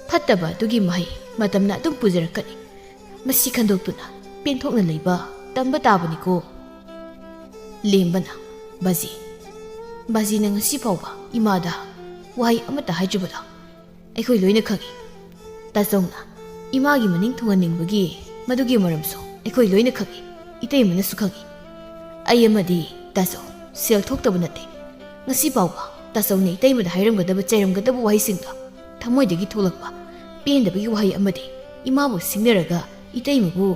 ꯐꯠꯇꯕ ꯑꯗꯨꯒꯤ ꯃꯍꯩ ꯃꯇꯝꯅ ꯑꯗꯨꯝ ꯄꯨꯖꯔꯛꯀꯅꯤ꯫ ꯃꯁꯤ ꯈꯟꯗꯣꯛꯇꯨꯅ ꯄꯦꯟꯊꯣꯛꯅ ꯂꯩꯕ ꯇꯝꯕ ꯇꯥꯕꯅꯤꯀꯣ꯫" ꯂꯦꯝꯕꯅ, "ꯕꯥꯖꯤ, ꯕꯥꯖꯤꯅ ꯉꯁꯤ ꯐꯥꯎꯕ ꯏꯃꯥꯗ ꯋꯥꯍꯩ ꯑꯃꯠꯇ ꯍꯥꯏꯗ꯭ꯔꯤꯕꯗꯣ ꯑꯩꯈꯣꯏ ꯂꯣꯏꯅ ꯈꯪꯏ꯫ ꯇꯥꯆꯧꯅ ꯏꯃꯥꯒꯤ ꯃꯅꯤꯡ ꯊꯨꯡꯍꯟꯅꯤꯡꯕꯒꯤ ꯃꯗꯨꯒꯤ ꯃꯔꯝꯁꯨ ꯑꯩꯈꯣꯏ ꯂꯣꯏꯅ ꯈꯪꯏ꯫ ꯏꯇꯩꯃꯅꯁꯨ ꯈꯪꯏ꯫ ꯑꯩ ꯑꯃꯗꯤ ꯇꯥꯆꯧ ꯁꯦꯜ ꯊꯣꯛꯇꯕ ꯅꯠꯇꯦ꯫ ꯉꯁꯤ ꯐꯥꯎꯕ ꯇꯥꯆꯧꯅ ꯏꯇꯩꯃꯗ ꯍꯥꯏꯔꯝꯒꯗꯕ ꯆꯩꯔꯝꯒꯗꯕ ꯋꯥꯍꯩꯁꯤꯡꯗꯣ ꯊꯃꯣꯏꯗꯒꯤ ꯊꯣꯛꯂꯛꯄ ꯄꯦꯟꯗꯕꯒꯤ ꯋꯥꯍꯩ ꯑꯃꯗꯤ ꯏꯃꯥꯕꯨ ꯁꯤꯡꯅꯔꯒ ꯏꯇꯩꯃꯕꯨ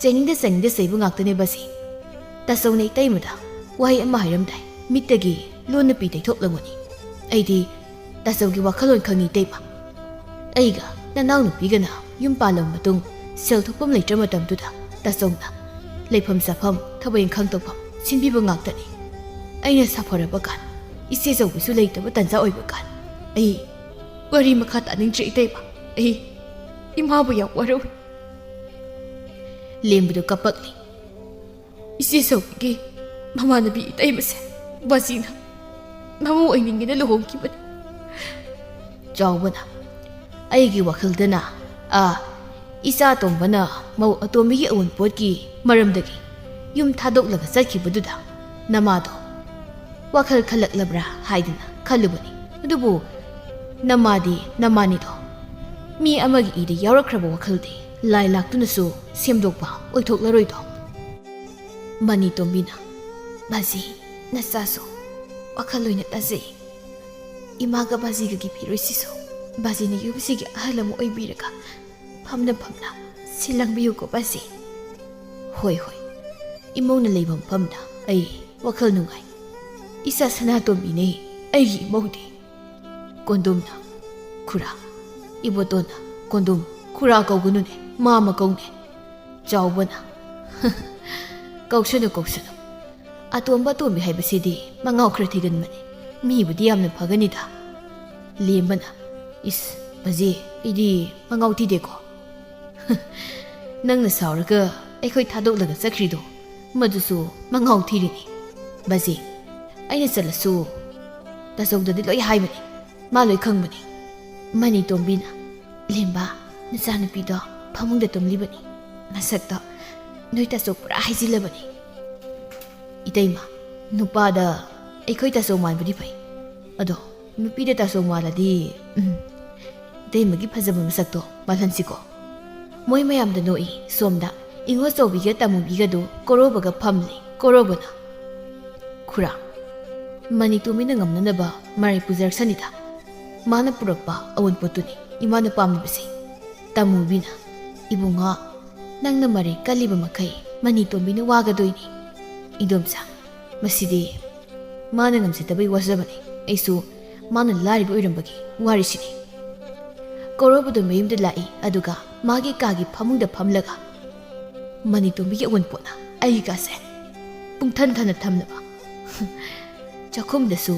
ꯆꯩꯅꯤꯡꯗ ꯆꯩꯅꯤꯡꯗ ꯆꯩꯕ ꯉꯥꯛꯇꯅꯦ ꯕꯥꯖꯤ꯫ ꯇꯥꯆꯧꯅ ꯏꯇꯩꯃꯗ ꯋꯥꯍꯩ ꯑꯃ ꯍꯥꯏꯔꯝꯗꯥꯏ, ꯃꯤꯠꯇꯒꯤ ꯂꯣꯟꯅ ꯄꯤ ꯇꯩꯊꯣꯛꯂꯝꯒꯅꯤ꯫ ꯑꯩꯗꯤ ꯇꯥꯆꯧꯒꯤ ꯋꯥꯈꯜꯂꯣꯟ ꯈꯪꯉꯤ ꯏꯇꯩꯃ꯫ ꯑꯩꯒ ꯅꯅꯥꯎꯅꯨꯄꯤꯒꯅ ꯌꯨꯝ ꯄꯥꯜꯂꯕ ꯃꯇꯨꯡ ꯁꯦꯜ ꯊꯣꯛꯐꯝ ꯂꯩꯇ꯭ꯔ ꯃꯇꯝꯗꯨꯗ ꯇꯥꯆꯧꯅ ꯂꯩꯐꯝ ꯆꯥꯐꯝ, ꯊꯕꯛ ꯏꯪꯈꯥꯡ ꯇꯧꯐꯝ ꯁꯤꯟꯕꯤꯕ ꯉꯥꯛꯇꯅꯤ꯫ ꯑꯩꯅ ꯁꯥꯐꯔꯕ ꯀꯥꯟ, ꯏꯆꯦ ꯆꯧꯕꯤꯁꯨ ꯂꯩꯇꯕ ꯇꯥꯟꯖꯥ ꯑꯣꯏꯕ ꯀꯥꯟ, ꯑꯩ ꯋꯥꯔꯤ ꯃꯈꯥ ꯇꯥꯅꯤꯡꯗ꯭ꯔꯦ ꯏꯇꯩꯃ꯫ ꯑꯩ ꯏꯃꯥꯕꯨ ꯌꯥꯝ ꯋꯥꯔꯧꯏ꯫ ꯂꯦꯝꯕꯗꯨ ꯀꯞꯄꯛꯂꯤ꯫ ꯏꯆꯦ ꯆꯧꯕꯤꯒꯤ ꯃꯃꯥꯟꯅꯕꯤ ꯏꯇꯩꯃꯁꯦ ꯕꯥꯖꯤꯅ ꯃꯃꯧ ꯑꯣꯏꯅꯤꯡꯉꯦꯅ ꯂꯨꯍꯣꯡꯈꯤꯕꯅꯤ꯫ ꯆꯥꯎꯕꯅ, ꯑꯩꯒꯤ ꯋꯥꯈꯜꯗꯅ, ꯑꯥ, ꯏꯆꯥ ꯑꯇꯣꯝꯕꯅ ꯃꯧ ꯑꯇꯣꯝꯕꯤꯒꯤ ꯑꯋꯨꯟꯄꯣꯠꯀꯤ ꯃꯔꯝꯗꯒꯤ ꯌꯨꯝ ꯊꯥꯗꯣꯛꯂꯒ ꯆꯠꯈꯤꯕꯗꯨꯗ ꯅꯃꯥꯗꯣ ꯋꯥꯈꯜ ꯈꯜꯂꯛꯂꯕ꯭ꯔꯥ ꯍꯥꯏꯗꯨꯅ ꯈꯜꯂꯨꯕꯅꯤ꯫ ꯑꯗꯨꯕꯨ ꯅꯃꯥꯗꯤ ꯅꯃꯥꯅꯤꯗꯣ꯫ ꯃꯤ ꯑꯃꯒꯤ ꯏꯗ ꯌꯥꯎꯔꯛꯈ꯭ꯔꯕ ꯋꯥꯈꯜꯗꯤ ꯂꯥꯏ ꯂꯥꯛꯇꯨꯅꯁꯨ ꯁꯦꯝꯗꯣꯛꯄ ꯑꯣꯏꯊꯣꯛꯂꯔꯣꯏꯗꯣ꯫ ꯃꯅꯤꯇꯣꯝꯕꯤꯅ, ꯕꯥꯖꯤ, ꯅꯆꯥꯁꯨ ꯋꯥꯈꯜ ꯂꯣꯏꯅ ꯇꯥꯖꯩ꯫ ꯏꯃꯥꯒ ꯕꯥꯖꯤꯒꯒꯤ ꯐꯤꯔꯣꯏꯁꯤꯁꯨ ꯕꯥꯖꯤꯅ ꯌꯨꯝꯁꯤꯒꯤ ꯑꯍꯜ ꯑꯃ ꯑꯣꯏꯕꯤꯔꯒ ꯐꯝꯅ ꯐꯝꯅ ꯁꯤꯜ ꯂꯥꯡꯕꯤꯌꯨꯀꯣ ꯕꯥꯖꯤ꯫ ꯍꯣꯏ, ꯍꯣꯏ, ꯏꯃꯧꯅ ꯂꯩꯕ ꯃꯐꯝꯗ ꯑꯩ ꯋꯥꯈꯜ ꯅꯨꯡꯉꯥꯏ꯫ ꯏꯆꯥ ꯁꯅꯥꯇꯣꯝꯕꯤꯅꯦ ꯑꯩꯒꯤ ꯏꯃꯧꯗꯤ꯫ ꯀꯣꯟꯗꯣꯝꯅ, ꯈꯨꯔꯥ, ꯏꯕꯣꯇꯣꯟꯅ, ꯀꯣꯟꯗꯣꯝ, ꯈꯨꯔꯥ ꯀꯧꯒꯅꯨꯅꯦ, ꯃꯥꯃ ꯀꯧꯅꯦ꯫ ꯆꯥꯎꯕꯅ, ꯀꯧꯁꯅꯨ, ꯀꯧꯁꯅꯨ꯫ ꯑꯇꯣꯝꯕ ꯑꯇꯣꯝꯕꯤ ꯍꯥꯏꯕꯁꯤꯗꯤ ꯃꯉꯥꯎ ꯈꯔ ꯊꯤꯒꯟꯕꯅꯤ꯫ ꯃꯤꯕꯨꯗꯤ ꯌꯥꯝꯅ ꯐꯒꯅꯤꯗ꯫ ꯂꯦꯝꯕꯅ, ꯏꯁ, ꯕꯥꯖꯤ, ꯑꯩꯗꯤ ꯃꯉꯥꯎ ꯊꯤꯗꯦꯀꯣ꯫ ꯅꯪꯅ ꯁꯥꯎꯔꯒ ꯑꯩꯈꯣꯏ ꯊꯥꯗꯣꯛꯂꯒ ꯆꯠꯈ꯭ꯔꯤꯗꯣ, ꯃꯗꯨꯁꯨ ꯃꯉꯥꯎ ꯊꯤꯔꯤꯅꯤ꯫ ꯕꯥꯖꯤ, ꯑꯩꯅ ꯆꯠꯂꯁꯨ ꯇꯥꯆꯧꯗꯗꯤ ꯂꯣꯏ ꯍꯥꯏꯕꯅꯤ, ꯃꯥ ꯂꯣꯏ ꯈꯪꯕꯅꯤ꯫ ꯃꯅꯤꯇꯣꯝꯕꯤꯅ, ꯂꯦꯝꯕ, ꯅꯆꯥꯅꯨꯄꯤꯗꯣ ꯐꯃꯨꯡꯗ ꯇꯨꯝꯂꯤꯕꯅꯤ꯫ ꯃꯁꯛꯇꯣ ꯅꯣꯏ ꯇꯥꯆꯧ ꯄꯨꯔꯥ ꯍꯥꯏꯖꯤꯜꯂꯕꯅꯤ꯫ ꯏꯇꯩꯃ, ꯅꯨꯄꯥꯗ ꯑꯩꯈꯣꯏ ꯇꯥꯆꯧ ꯃꯥꯟꯕꯗꯤ ꯐꯩ, ꯑꯗꯣ ꯅꯨꯄꯤꯗ ꯇꯥꯆꯧ ꯃꯥꯜꯂꯗꯤ, ꯎꯝ, ꯏꯇꯩꯃꯒꯤ ꯐꯖꯕ ꯃꯁꯛꯇꯣ ꯃꯥꯜꯍꯟꯁꯤꯀꯣ꯫ ꯃꯣꯏ ꯃꯌꯥꯝꯗ ꯅꯣꯛꯏ ꯁꯣꯝꯗ꯫ ꯏꯉꯣꯆꯧꯕꯤꯒ ꯇꯥꯃꯨꯕꯤꯒꯗꯨ ꯀꯣꯔꯧꯕꯒ ꯐꯝꯂꯤ꯫ ꯀꯣꯔꯧꯕꯅ, "ꯈꯨꯔꯥ, ꯃꯅꯤꯇꯣꯝꯕꯤꯅ ꯉꯝꯅꯅꯕ ꯃꯔꯩ ꯄꯨꯖꯔꯛꯁꯅꯤꯗ꯫ ꯃꯥꯅ ꯄꯨꯔꯛꯄ ꯑꯋꯨꯟꯄꯣꯠꯇꯨꯅꯤ ꯏꯃꯥꯅ ꯄꯥꯝꯂꯤꯕꯁꯦ꯫" ꯇꯥꯃꯨꯕꯤꯅ, "ꯏꯕꯨꯡꯉꯣ, ꯅꯪꯅ ꯃꯔꯩ ꯀꯜꯂꯤꯕ ꯃꯈꯩ ꯃꯅꯤꯇꯣꯝꯕꯤꯅ ꯋꯥꯒꯗꯣꯏꯅꯤ꯫ ꯏꯗꯣꯝꯆꯥ, ꯃꯁꯤꯗꯤ ꯃꯥꯅ ꯉꯝꯖꯗꯕꯩ ꯋꯥꯖꯕꯅꯤ꯫ ꯑꯩꯁꯨ ꯃꯥꯅ ꯂꯥꯏꯔꯕ ꯑꯣꯏꯔꯝꯕꯒꯤ ꯋꯥꯔꯤꯁꯤꯅꯤ꯫" ꯀꯣꯔꯧꯕꯗꯨ ꯃꯌꯨꯝꯗ ꯂꯥꯛꯏ, ꯑꯗꯨꯒ ꯃꯥꯒꯤ ꯀꯥꯒꯤ ꯐꯃꯨꯡꯗ ꯐꯝꯂꯒ, "ꯃꯅꯤꯇꯣꯝꯕꯤꯒꯤ ꯑꯋꯨꯟꯄꯣꯠꯅ ꯑꯩꯒꯤ ꯀꯥꯁꯦ ꯄꯨꯡꯊꯟ ꯊꯟꯅ ꯊꯝꯂꯕ꯫ ꯆꯥꯛꯈꯨꯝꯗꯁꯨ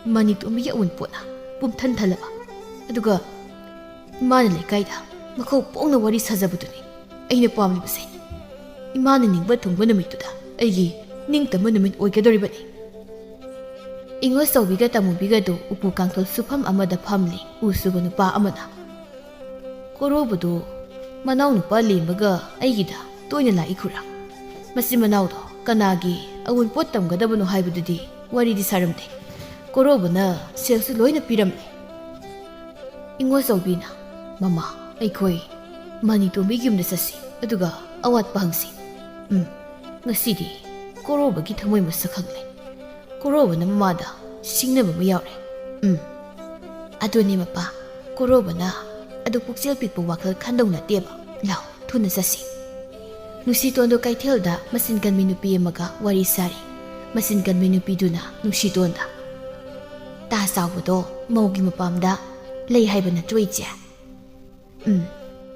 ꯃꯅꯤꯇꯣꯝꯕꯤꯒꯤ ꯑꯋꯨꯟꯄꯣꯠꯅ ꯄꯨꯡꯊꯟ ꯊꯜꯂꯕ꯫ ꯑꯗꯨꯒ ꯏꯃꯥꯅ ꯂꯩꯀꯥꯏꯗ ꯃꯈꯧ ꯄꯣꯡꯅ ꯋꯥꯔꯤ ꯁꯥꯖꯕꯗꯨꯅꯤ ꯑꯩꯅ ꯄꯥꯝꯂꯤꯕꯁꯦ꯫ ꯏꯃꯥꯅ ꯅꯤꯡꯕ ꯊꯨꯡꯕ ꯅꯨꯃꯤꯠꯇꯨꯗ ꯑꯩꯒꯤ ꯅꯤꯡꯇꯝꯕ ꯅꯨꯃꯤꯠ ꯑꯣꯏꯒꯗꯧꯔꯤꯕꯅꯤ꯫" ꯏꯉꯣꯆꯧꯕꯤꯒ ꯇꯥꯃꯨꯕꯤꯒꯗꯨ ꯎꯄꯨ ꯀꯥꯡꯊꯣꯜ ꯁꯨꯐꯝ ꯑꯃꯗ ꯐꯝꯂꯤ꯫ ꯎ ꯁꯨꯕ ꯅꯨꯄꯥ ꯑꯃꯅ, "ꯀꯣꯔꯧꯕꯗꯨ ꯃꯅꯥꯎꯅꯨꯄꯥ ꯂꯦꯝꯕꯒ ꯑꯩꯒꯤꯗ ꯇꯣꯏꯅ ꯂꯥꯛꯏ ꯈꯨꯔꯥ꯫ ꯃꯆꯤꯟ ꯃꯅꯥꯎꯗꯣ ꯀꯅꯥꯒꯤ ꯑꯋꯨꯟꯄꯣꯠ ꯇꯝꯒꯗꯕꯅꯣ ꯍꯥꯏꯕꯗꯨꯗꯤ ꯋꯥꯔꯤꯗꯤ ꯁꯥꯔꯝꯗꯦ꯫ ꯀꯣꯔꯧꯕꯅ ꯁꯦꯜꯁꯨ ꯂꯣꯏꯅ ꯄꯤꯔꯝꯂꯦ꯫" ꯏꯉꯣꯆꯧꯕꯤꯅ, "ꯃꯃꯥ, ꯑꯩꯈꯣꯏ ꯃꯅꯤꯇꯣꯝꯕꯤꯒꯤ ꯌꯨꯝꯗ ꯆꯠꯁꯤ, ꯑꯗꯨꯒ ꯑꯋꯥꯠꯄ ꯍꯪꯁꯤ꯫ ꯎꯝ, ꯉꯁꯤꯗꯤ ꯀꯣꯔꯧꯕꯒꯤ ꯊꯃꯣꯏ ꯃꯁꯛ ꯈꯪꯂꯦ꯫ ꯀꯣꯔꯧꯕꯅ ꯃꯃꯥꯗ ꯁꯤꯡꯅꯕ ꯑꯃ ꯌꯥꯎꯔꯦ꯫" "ꯎꯝ, ꯑꯗꯨꯅꯤ ꯃꯄꯥ, ꯀꯣꯔꯧꯕꯅ ꯑꯗꯨ ꯄꯨꯛꯆꯦꯜ ꯄꯤꯛꯄ ꯋꯥꯈꯜ ꯈꯟꯗꯧ ꯅꯠꯇꯦꯕ꯫ ꯂꯥꯎ, ꯊꯨꯅ ꯆꯠꯁꯤ꯫" ꯅꯨꯡꯁꯤꯇꯣꯟꯗꯣ ꯀꯩꯊꯦꯜꯗ ꯃꯆꯤꯟ ꯀꯟꯕꯤ ꯅꯨꯄꯤ ꯑꯃꯒ ꯋꯥꯔꯤ ꯁꯥꯔꯤ꯫ ꯃꯆꯤꯟ ꯀꯟꯕꯤ ꯅꯨꯄꯤꯗꯨꯅ ꯅꯨꯡꯁꯤꯇꯣꯟꯗ, "ꯇꯥ ꯆꯥꯎꯕꯗꯣ ꯃꯧꯒꯤ ꯃꯄꯥꯝꯗ ꯂꯩ ꯍꯥꯏꯕ ꯅꯠꯇ꯭ꯔꯣ, ꯏꯆꯦ?" "ꯎꯝ,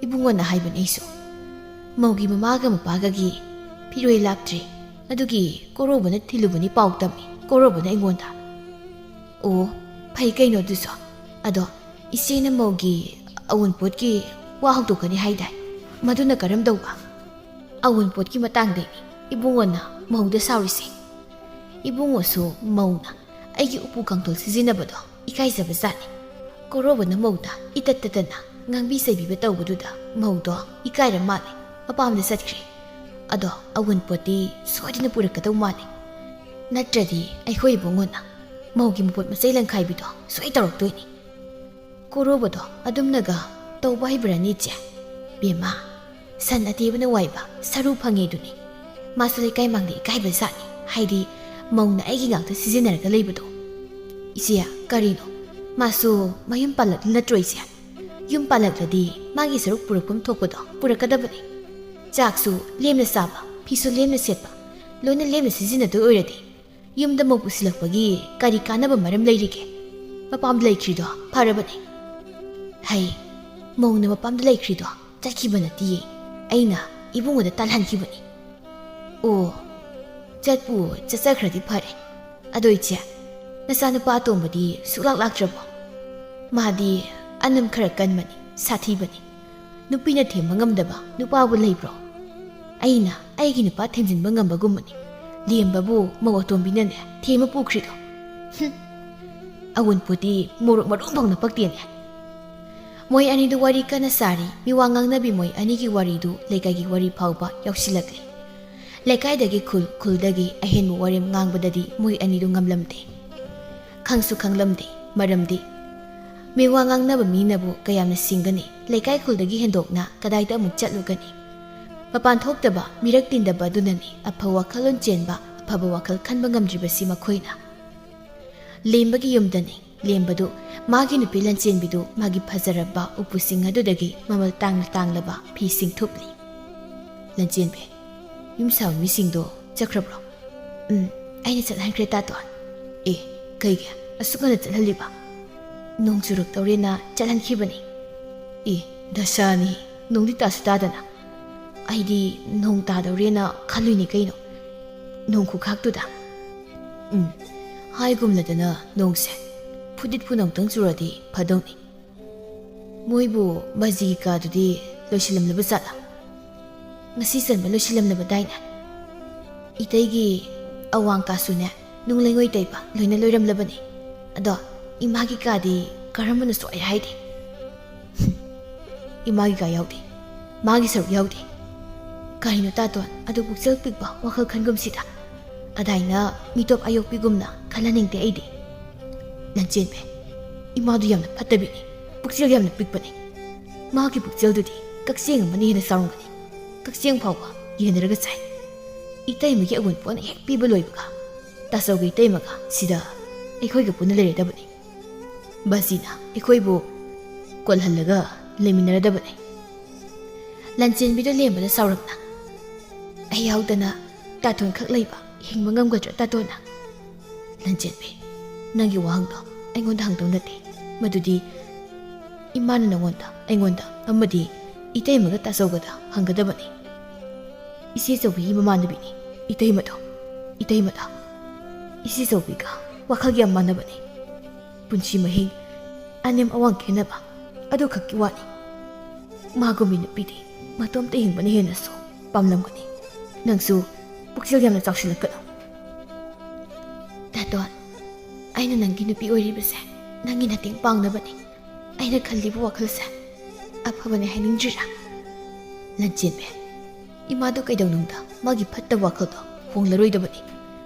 ꯏꯕꯨꯡꯉꯣꯅ ꯍꯥꯏꯕꯅꯦ ꯑꯩꯁꯨ꯫ ꯃꯧꯒꯤ ꯃꯃꯥꯒ ꯃꯄꯥꯒꯒꯤ ꯐꯤꯔꯣꯏ ꯂꯥꯛꯇ꯭ꯔꯤ꯫ ꯑꯗꯨꯒꯤ ꯀꯣꯔꯧꯕꯅ ꯊꯤꯜꯂꯨꯕꯅꯤ ꯄꯥꯎ ꯇꯝꯃꯤ꯫ ꯀꯣꯔꯧꯕꯅ ꯑꯩꯉꯣꯟꯗ꯫" "ꯑꯣ, ꯐꯩ ꯀꯩꯅꯣ ꯑꯗꯨꯁꯨ꯫ ꯑꯗꯣ ꯏꯆꯦꯅ ꯃꯧꯒꯤ ꯑꯋꯨꯟꯄꯣꯠꯀꯤ ꯋꯥ ꯍꯧꯗꯣꯛꯀꯅꯤ ꯍꯥꯏꯗꯥꯏ? ꯃꯗꯨꯅ ꯀꯔꯝ ꯇꯧꯕ?" "ꯑꯋꯨꯟꯄꯣꯠꯀꯤ ꯃꯇꯥꯡꯗꯩꯅꯤ ꯏꯕꯨꯡꯉꯣꯅ ꯃꯧꯗ ꯁꯥꯎꯔꯤꯁꯦ꯫ ꯏꯕꯨꯡꯉꯣꯁꯨ ꯃꯧꯅ ꯑꯩꯒꯤ ꯎꯄꯨ ꯀꯥꯡꯊꯣꯜ ꯁꯤꯖꯤꯟꯅꯕꯗꯣ ꯏꯀꯥꯏꯖꯕ ꯖꯥꯠꯅꯤ꯫ ꯀꯣꯔꯧꯕꯅ ꯃꯧꯗ ꯏꯇꯠ ꯇꯠꯇꯅ ꯉꯥꯡꯕꯤ ꯆꯩꯕꯤꯕ ꯇꯧꯕꯗꯨꯗ ꯃꯧꯗꯣ ꯏꯀꯥꯏꯔ ꯃꯥꯜꯂꯦ, ꯃꯄꯥꯝꯗ ꯆꯠꯈ꯭ꯔꯦ꯫ ꯑꯗꯣ ꯑꯋꯨꯟꯄꯣꯠꯇꯤ ꯁꯣꯏꯗꯅ ꯄꯨꯔꯛꯀꯗꯧ ꯃꯥꯜꯂꯦ꯫ ꯅꯠꯇ꯭ꯔꯗꯤ ꯑꯩꯈꯣꯏ ꯏꯕꯨꯡꯉꯣꯅ ꯃꯧꯒꯤ ꯃꯄꯣꯠ ꯃꯆꯩ ꯂꯪꯈꯥꯏꯕꯤꯗꯣ ꯁꯣꯏ ꯇꯧꯔꯛꯇꯣꯏꯅꯤ꯫" "ꯀꯣꯔꯧꯕꯗꯣ ꯑꯗꯨꯝꯅꯒ ꯇꯧꯕ ꯍꯩꯕ꯭ꯔꯅꯤ, ꯏꯆꯦ?" "ꯕꯦꯝꯃ, ꯁꯟ ꯑꯇꯦꯕꯅ ꯋꯥꯏꯕ ꯁꯔꯨ ꯐꯪꯉꯦ ꯑꯗꯨꯅꯤ꯫ ꯃꯥꯁꯨ ꯂꯩꯀꯥꯏ ꯃꯥꯡꯗ ꯏꯀꯥꯏꯕ ꯖꯥꯠꯅꯤ, ꯍꯥꯏꯗꯤ ꯃꯧꯅ ꯑꯩꯒꯤ ꯉꯥꯛꯇ ꯁꯤꯖꯤꯟꯅꯔꯒ ꯂꯩꯕꯗꯣ꯫ ꯏꯆꯦ, ꯀꯔꯤꯅꯣ? ꯃꯥꯁꯨ ꯃꯌꯨꯝ ꯄꯥꯜꯂꯛꯂꯤ ꯅꯠꯇ꯭ꯔꯣ ꯏꯆꯦ? ꯌꯨꯝ ꯄꯥꯜꯂꯛꯂꯗꯤ ꯃꯥꯒꯤ ꯁꯔꯨꯛ ꯄꯨꯔꯛꯐꯝ ꯊꯣꯛꯄꯗꯣ ꯄꯨꯔꯛꯀꯗꯕꯅꯤ꯫ ꯆꯥꯛꯁꯨ ꯂꯦꯝꯅ ꯆꯥꯕ, ꯐꯤꯁꯨ ꯂꯦꯝꯅ ꯁꯦꯠꯄ, ꯂꯣꯏꯅ ꯂꯦꯝꯅ ꯁꯤꯖꯤꯟꯅꯗꯣꯏ ꯑꯣꯏꯔꯗꯤ ꯌꯨꯝꯗ ꯃꯧ ꯄꯨꯁꯤꯜꯂꯛꯄꯒꯤ ꯀꯔꯤ ꯀꯥꯟꯅꯕ ꯃꯔꯝ ꯂꯩꯔꯤꯒꯦ? ꯃꯄꯥꯝꯗ ꯂꯩꯈ꯭ꯔꯤꯗꯣ ꯐꯔꯕꯅꯤ꯫ ꯍꯩ, ꯃꯧꯅ ꯃꯄꯥꯝꯗ ꯂꯩꯈ꯭ꯔꯤꯗꯣ ꯆꯠꯈꯤꯕ ꯅꯠꯇꯤꯌꯦ, ꯑꯩꯅ ꯏꯕꯨꯡꯉꯣꯗ ꯇꯥꯜꯍꯟꯈꯤꯕꯅꯤ꯫ ꯑꯣ, ꯆꯠꯄꯨ ꯆꯠꯆꯈ꯭ꯔꯗꯤ ꯐꯔꯦ꯫ ꯑꯗꯣ ꯏꯆꯦ, ꯅꯆꯥꯅꯨꯄꯥ ꯑꯇꯣꯝꯕꯗꯤ ꯁꯨꯛꯂꯥꯛ ꯂꯥꯛꯇ꯭ꯔꯕꯣ? ꯃꯥꯗꯤ ꯑꯅꯝ ꯈꯔ ꯀꯟꯕꯅꯤ, ꯁꯥꯊꯤꯕꯅꯤ꯫ ꯅꯨꯄꯤꯅ ꯊꯦꯝꯕ ꯉꯝꯗꯕ ꯅꯨꯄꯥꯕꯨ ꯂꯩꯕ꯭ꯔꯣ? ꯑꯩꯅ ꯑꯩꯒꯤ ꯅꯨꯄꯥ ꯊꯦꯝꯖꯤꯟꯕ ꯉꯝꯕꯒꯨꯝꯕꯅꯤ꯫ ꯂꯦꯝꯕꯕꯨ ꯃꯧ ꯑꯇꯣꯝꯕꯤꯅꯅꯦ ꯊꯦꯝꯃ ꯄꯨꯈ꯭ꯔꯤꯗꯣ꯫ ꯍꯨꯝ꯫ ꯑꯋꯨꯟꯄꯣꯠꯇꯤ ꯃꯣꯔꯣꯛ ꯃꯔꯨꯝ ꯐꯥꯎꯅ ꯄꯛꯇꯦꯅꯦ꯫ ꯃꯣꯏ ꯑꯅꯤꯗꯨ ꯋꯥꯔꯤ ꯀꯟꯅ ꯁꯥꯔꯤ꯫ ꯃꯤꯋꯥ ꯉꯥꯡꯅꯕꯤ ꯃꯣꯏ ꯑꯅꯤꯒꯤ ꯋꯥꯔꯤꯗꯨ ꯂꯩꯀꯥꯏꯒꯤ ꯋꯥꯔꯤ ꯐꯥꯎꯕ ꯌꯥꯎꯁꯤꯜꯂꯛꯂꯦ꯫ ꯂꯩꯀꯥꯏꯗꯒꯤ ꯈꯨꯜ, ꯈꯨꯜꯗꯒꯤ ꯑꯍꯦꯟꯕ ꯋꯥꯔꯦꯝ ꯉꯥꯡꯕꯗꯗꯤ ꯃꯣꯏ ꯑꯅꯤꯗꯨ ꯉꯝꯂꯝꯗꯦ꯫ ꯈꯪꯁꯨ ꯈꯪꯂꯝꯗꯦ, ꯃꯔꯝꯗꯤ ꯃꯤꯋꯥ ꯉꯥꯡꯅꯕ ꯃꯤꯅꯕꯨ ꯀꯌꯥꯝꯅ ꯁꯤꯡꯒꯅꯤ? ꯂꯩꯀꯥꯏ ꯈꯨꯜꯗꯒꯤ ꯍꯦꯟꯗꯣꯛꯅ ꯀꯗꯥꯏꯗ ꯑꯃꯨꯛ ꯆꯠꯂꯨꯒꯅꯤ? ꯃꯄꯥꯟ ꯊꯣꯛꯇꯕ, ꯃꯤꯔꯛ ꯇꯤꯟꯗꯕ ꯑꯗꯨꯅꯅꯤ ꯑꯐꯕ ꯋꯥꯈꯜꯂꯣꯟ ꯆꯦꯟꯕ, ꯑꯐꯕ ꯋꯥꯈꯜ ꯈꯟꯕ ꯉꯝꯗ꯭ꯔꯤꯕꯁꯤ ꯃꯈꯣꯏꯅ꯫ ꯂꯦꯝꯕꯒꯤ ꯌꯨꯝꯗꯅꯤ꯫ ꯂꯦꯝꯕꯗꯨ ꯃꯥꯒꯤ ꯅꯨꯄꯤ ꯂꯟꯆꯦꯟꯕꯤꯗꯨ ꯃꯥꯒꯤ ꯐꯖꯔꯕ ꯎꯄꯨꯁꯤꯡ ꯑꯗꯨꯗꯒꯤ ꯃꯃꯜ ꯇꯥꯡꯅ ꯇꯥꯡꯂꯕ ꯐꯤꯁꯤꯡ ꯊꯨꯞꯂꯤ꯫ ꯂꯟꯆꯦꯟꯕꯤ, ꯌꯨꯝ ꯁꯥꯕ ꯃꯤꯁꯤꯡꯗꯣ ꯆꯠꯈ꯭ꯔꯕ꯭ꯔꯣ? ꯎꯝ, ꯑꯩꯅ ꯆꯠꯍꯟꯈ꯭ꯔꯦ, ꯇꯥꯇꯣꯟ꯫ ꯑꯦ, ꯀꯩꯒꯤ ꯑꯁꯨꯛ ꯉꯟꯅ ꯆꯠꯍꯜꯂꯤꯕ? ꯅꯣꯡ ꯆꯨꯔꯛꯇꯧꯔꯦꯅ ꯆꯠꯍꯟꯈꯤꯕꯅꯤ꯫ ꯑꯦ, ꯗꯁꯥꯅꯤ, ꯅꯣꯡꯗꯤ ꯇꯥꯁꯨ ꯇꯥꯗꯅ꯫ ꯑꯩꯗꯤ ꯅꯣꯡ ꯇꯥꯗꯧꯔꯦꯅ ꯈꯜꯂꯨꯏꯅꯦ ꯀꯩꯅꯣ, ꯅꯣꯡ ꯈꯨꯈꯥꯛꯇꯨꯗ꯫ ꯎꯝ, ꯍꯥꯏꯒꯨꯝꯂꯗꯅ ꯅꯣꯡꯁꯦ ꯐꯨꯗꯤꯠ ꯐꯨꯅ ꯑꯃꯨꯛꯇꯪ ꯆꯨꯔꯗꯤ ꯐꯗꯧꯅꯤ꯫ ꯃꯣꯏꯕꯨ ꯃꯖꯤꯒꯤ ꯀꯥꯗꯨꯗꯤ ꯂꯣꯏꯁꯤꯜꯂꯝꯂꯕ ꯖꯥꯠꯂꯥ? ꯉꯁꯤ ꯆꯟꯕ ꯂꯣꯏꯁꯤꯜꯂꯝꯂꯕꯗꯥꯏꯅꯦ? ꯏꯇꯩꯒꯤ ꯑꯋꯥꯡ ꯀꯥꯁꯨꯅꯦ, ꯅꯨꯡ ꯂꯩꯉꯣꯏ ꯇꯩꯕ ꯂꯣꯏꯅ ꯂꯣꯏꯔꯝꯂꯕꯅꯤ꯫ ꯑꯗꯣ ꯏꯃꯥꯒꯤ ꯀꯥꯗꯤ ꯀꯔꯝꯕꯅ ꯁꯣꯛꯑꯦ ꯍꯥꯏꯗꯤ? ꯏꯃꯥꯒꯤ ꯀꯥ ꯌꯥꯎꯗꯦ, ꯃꯥꯒꯤ ꯁꯔꯨꯛ ꯌꯥꯎꯗꯦ꯫ ꯀꯔꯤꯅꯣ ꯇꯥꯇꯣꯟ, ꯑꯗꯨ ꯄꯨꯛꯆꯦꯜ ꯄꯤꯛꯄ ꯋꯥꯈꯜ ꯈꯟꯒꯨꯝꯁꯤꯗ꯫ ꯑꯗꯥꯏꯅ ꯃꯤꯇꯣꯞ ꯑꯌꯣꯛꯄꯤꯒꯨꯝꯅ ꯈꯜꯍꯟꯅꯤꯡꯗꯦ ꯑꯩꯗꯤ꯫ ꯂꯟꯆꯦꯟꯕꯤ, ꯏꯃꯥꯗꯨ ꯌꯥꯝꯅ ꯐꯠꯇꯕꯤꯅꯤ, ꯄꯨꯛꯆꯦꯜ ꯌꯥꯝꯅ ꯄꯤꯛꯄꯅꯤ꯫ ꯃꯥꯒꯤ ꯄꯨꯛꯆꯦꯜꯗꯨꯗꯤ ꯀꯛꯆꯦꯡ ꯑꯃꯅ ꯍꯦꯟꯅ ꯆꯥꯎꯔꯝꯒꯅꯤ꯫ ꯀꯛꯆꯦꯡ ꯐꯥꯎꯕ ꯌꯦꯟꯅꯔꯒ ꯆꯥꯏ꯫ ꯏꯇꯩꯃꯒꯤ ꯑꯋꯨꯟꯄꯣꯠꯅ ꯍꯦꯛ ꯄꯤꯕ ꯂꯣꯏꯕꯒ ꯇꯥꯆꯧꯒ ꯏꯇꯩꯃꯒ ꯁꯤꯗ ꯑꯩꯈꯣꯏꯒ ꯄꯨꯟꯅ ꯂꯩꯔꯗꯕꯅꯤ꯫ ꯕꯥꯖꯤꯅ ꯑꯩꯈꯣꯏꯕꯨ ꯀꯣꯜꯍꯜꯂꯒ ꯂꯩꯃꯤꯟꯅꯔꯗꯕꯅꯤ꯫ ꯂꯟꯆꯦꯟꯕꯤꯗꯣ ꯂꯦꯝꯕꯗ ꯁꯥꯎꯔꯞꯅ, "ꯑꯩ ꯌꯥꯎꯗꯅ ꯇꯥꯇꯣꯟ ꯈꯛ ꯂꯩꯕ ꯍꯤꯡꯕ ꯉꯝꯒꯗ꯭ꯔꯥ ꯇꯥꯇꯣꯟꯅ?" "ꯂꯟꯆꯦꯟꯕꯤ, ꯅꯪꯒꯤ ꯋꯥꯍꯪꯗꯣ ꯑꯩꯉꯣꯟꯗ ꯍꯪꯗꯧ ꯅꯠꯇꯦ꯫ ꯃꯗꯨꯗꯤ ꯏꯃꯥꯅ ꯅꯉꯣꯟꯗ, ꯑꯩꯉꯣꯟꯗ ꯑꯃꯗꯤ ꯏꯇꯩꯃꯒ ꯇꯥꯆꯧꯒꯗ ꯍꯪꯒꯗꯕꯅꯤ꯫ ꯏꯆꯦ ꯆꯧꯕꯤꯒꯤ ꯃꯃꯥꯟꯅꯕꯤꯅꯤ ꯏꯇꯩꯃꯗꯣ꯫ ꯏꯇꯩꯃꯗꯣ ꯏꯆꯦ ꯆꯧꯕꯤꯒ ꯋꯥꯈꯜ ꯌꯥꯝ ꯃꯥꯟꯅꯕꯅꯤ꯫ ꯄꯨꯟꯁꯤ ꯃꯍꯤꯡ ꯑꯅꯦꯝ ꯑꯋꯥꯡ ꯈꯦꯠꯅꯕ ꯑꯗꯨ ꯈꯛꯀꯤ ꯋꯥꯅꯤ꯫ ꯃꯥꯒꯨꯝꯕꯤ ꯅꯨꯄꯤꯗꯤ ꯃꯇꯣꯝꯇ ꯍꯤꯡꯕꯅ ꯍꯦꯟꯅꯁꯨ ꯄꯥꯝꯂꯝꯒꯅꯤ꯫ ꯅꯪꯁꯨ ꯄꯨꯛꯆꯦꯜ ꯌꯥꯝꯅ ꯆꯥꯎꯁꯤꯜꯂꯛꯀꯅꯨ꯫" "ꯇꯥꯇꯣꯟ, ꯑꯩꯅ ꯅꯪꯒꯤ ꯅꯨꯄꯤ ꯑꯣꯏꯔꯤꯕꯁꯦ ꯅꯪꯒꯤ ꯃꯇꯦꯡ ꯄꯥꯡꯅꯕꯅꯤ꯫ ꯑꯩꯅ ꯈꯜꯂꯤꯕ ꯋꯥꯈꯜꯁꯦ ꯑꯐꯕꯅꯦ ꯍꯥꯏꯅꯤꯡꯗ꯭ꯔꯤꯔꯥ?" "ꯂꯟꯆꯦꯟꯕꯤ, ꯏꯃꯥꯗꯣ ꯀꯩꯗꯧꯅꯨꯡꯗ ꯃꯥꯒꯤ ꯐꯠꯇꯕ ꯋꯥꯈꯜꯗꯣ ꯍꯣꯡꯂꯔꯣꯏꯗꯕꯅꯤ꯫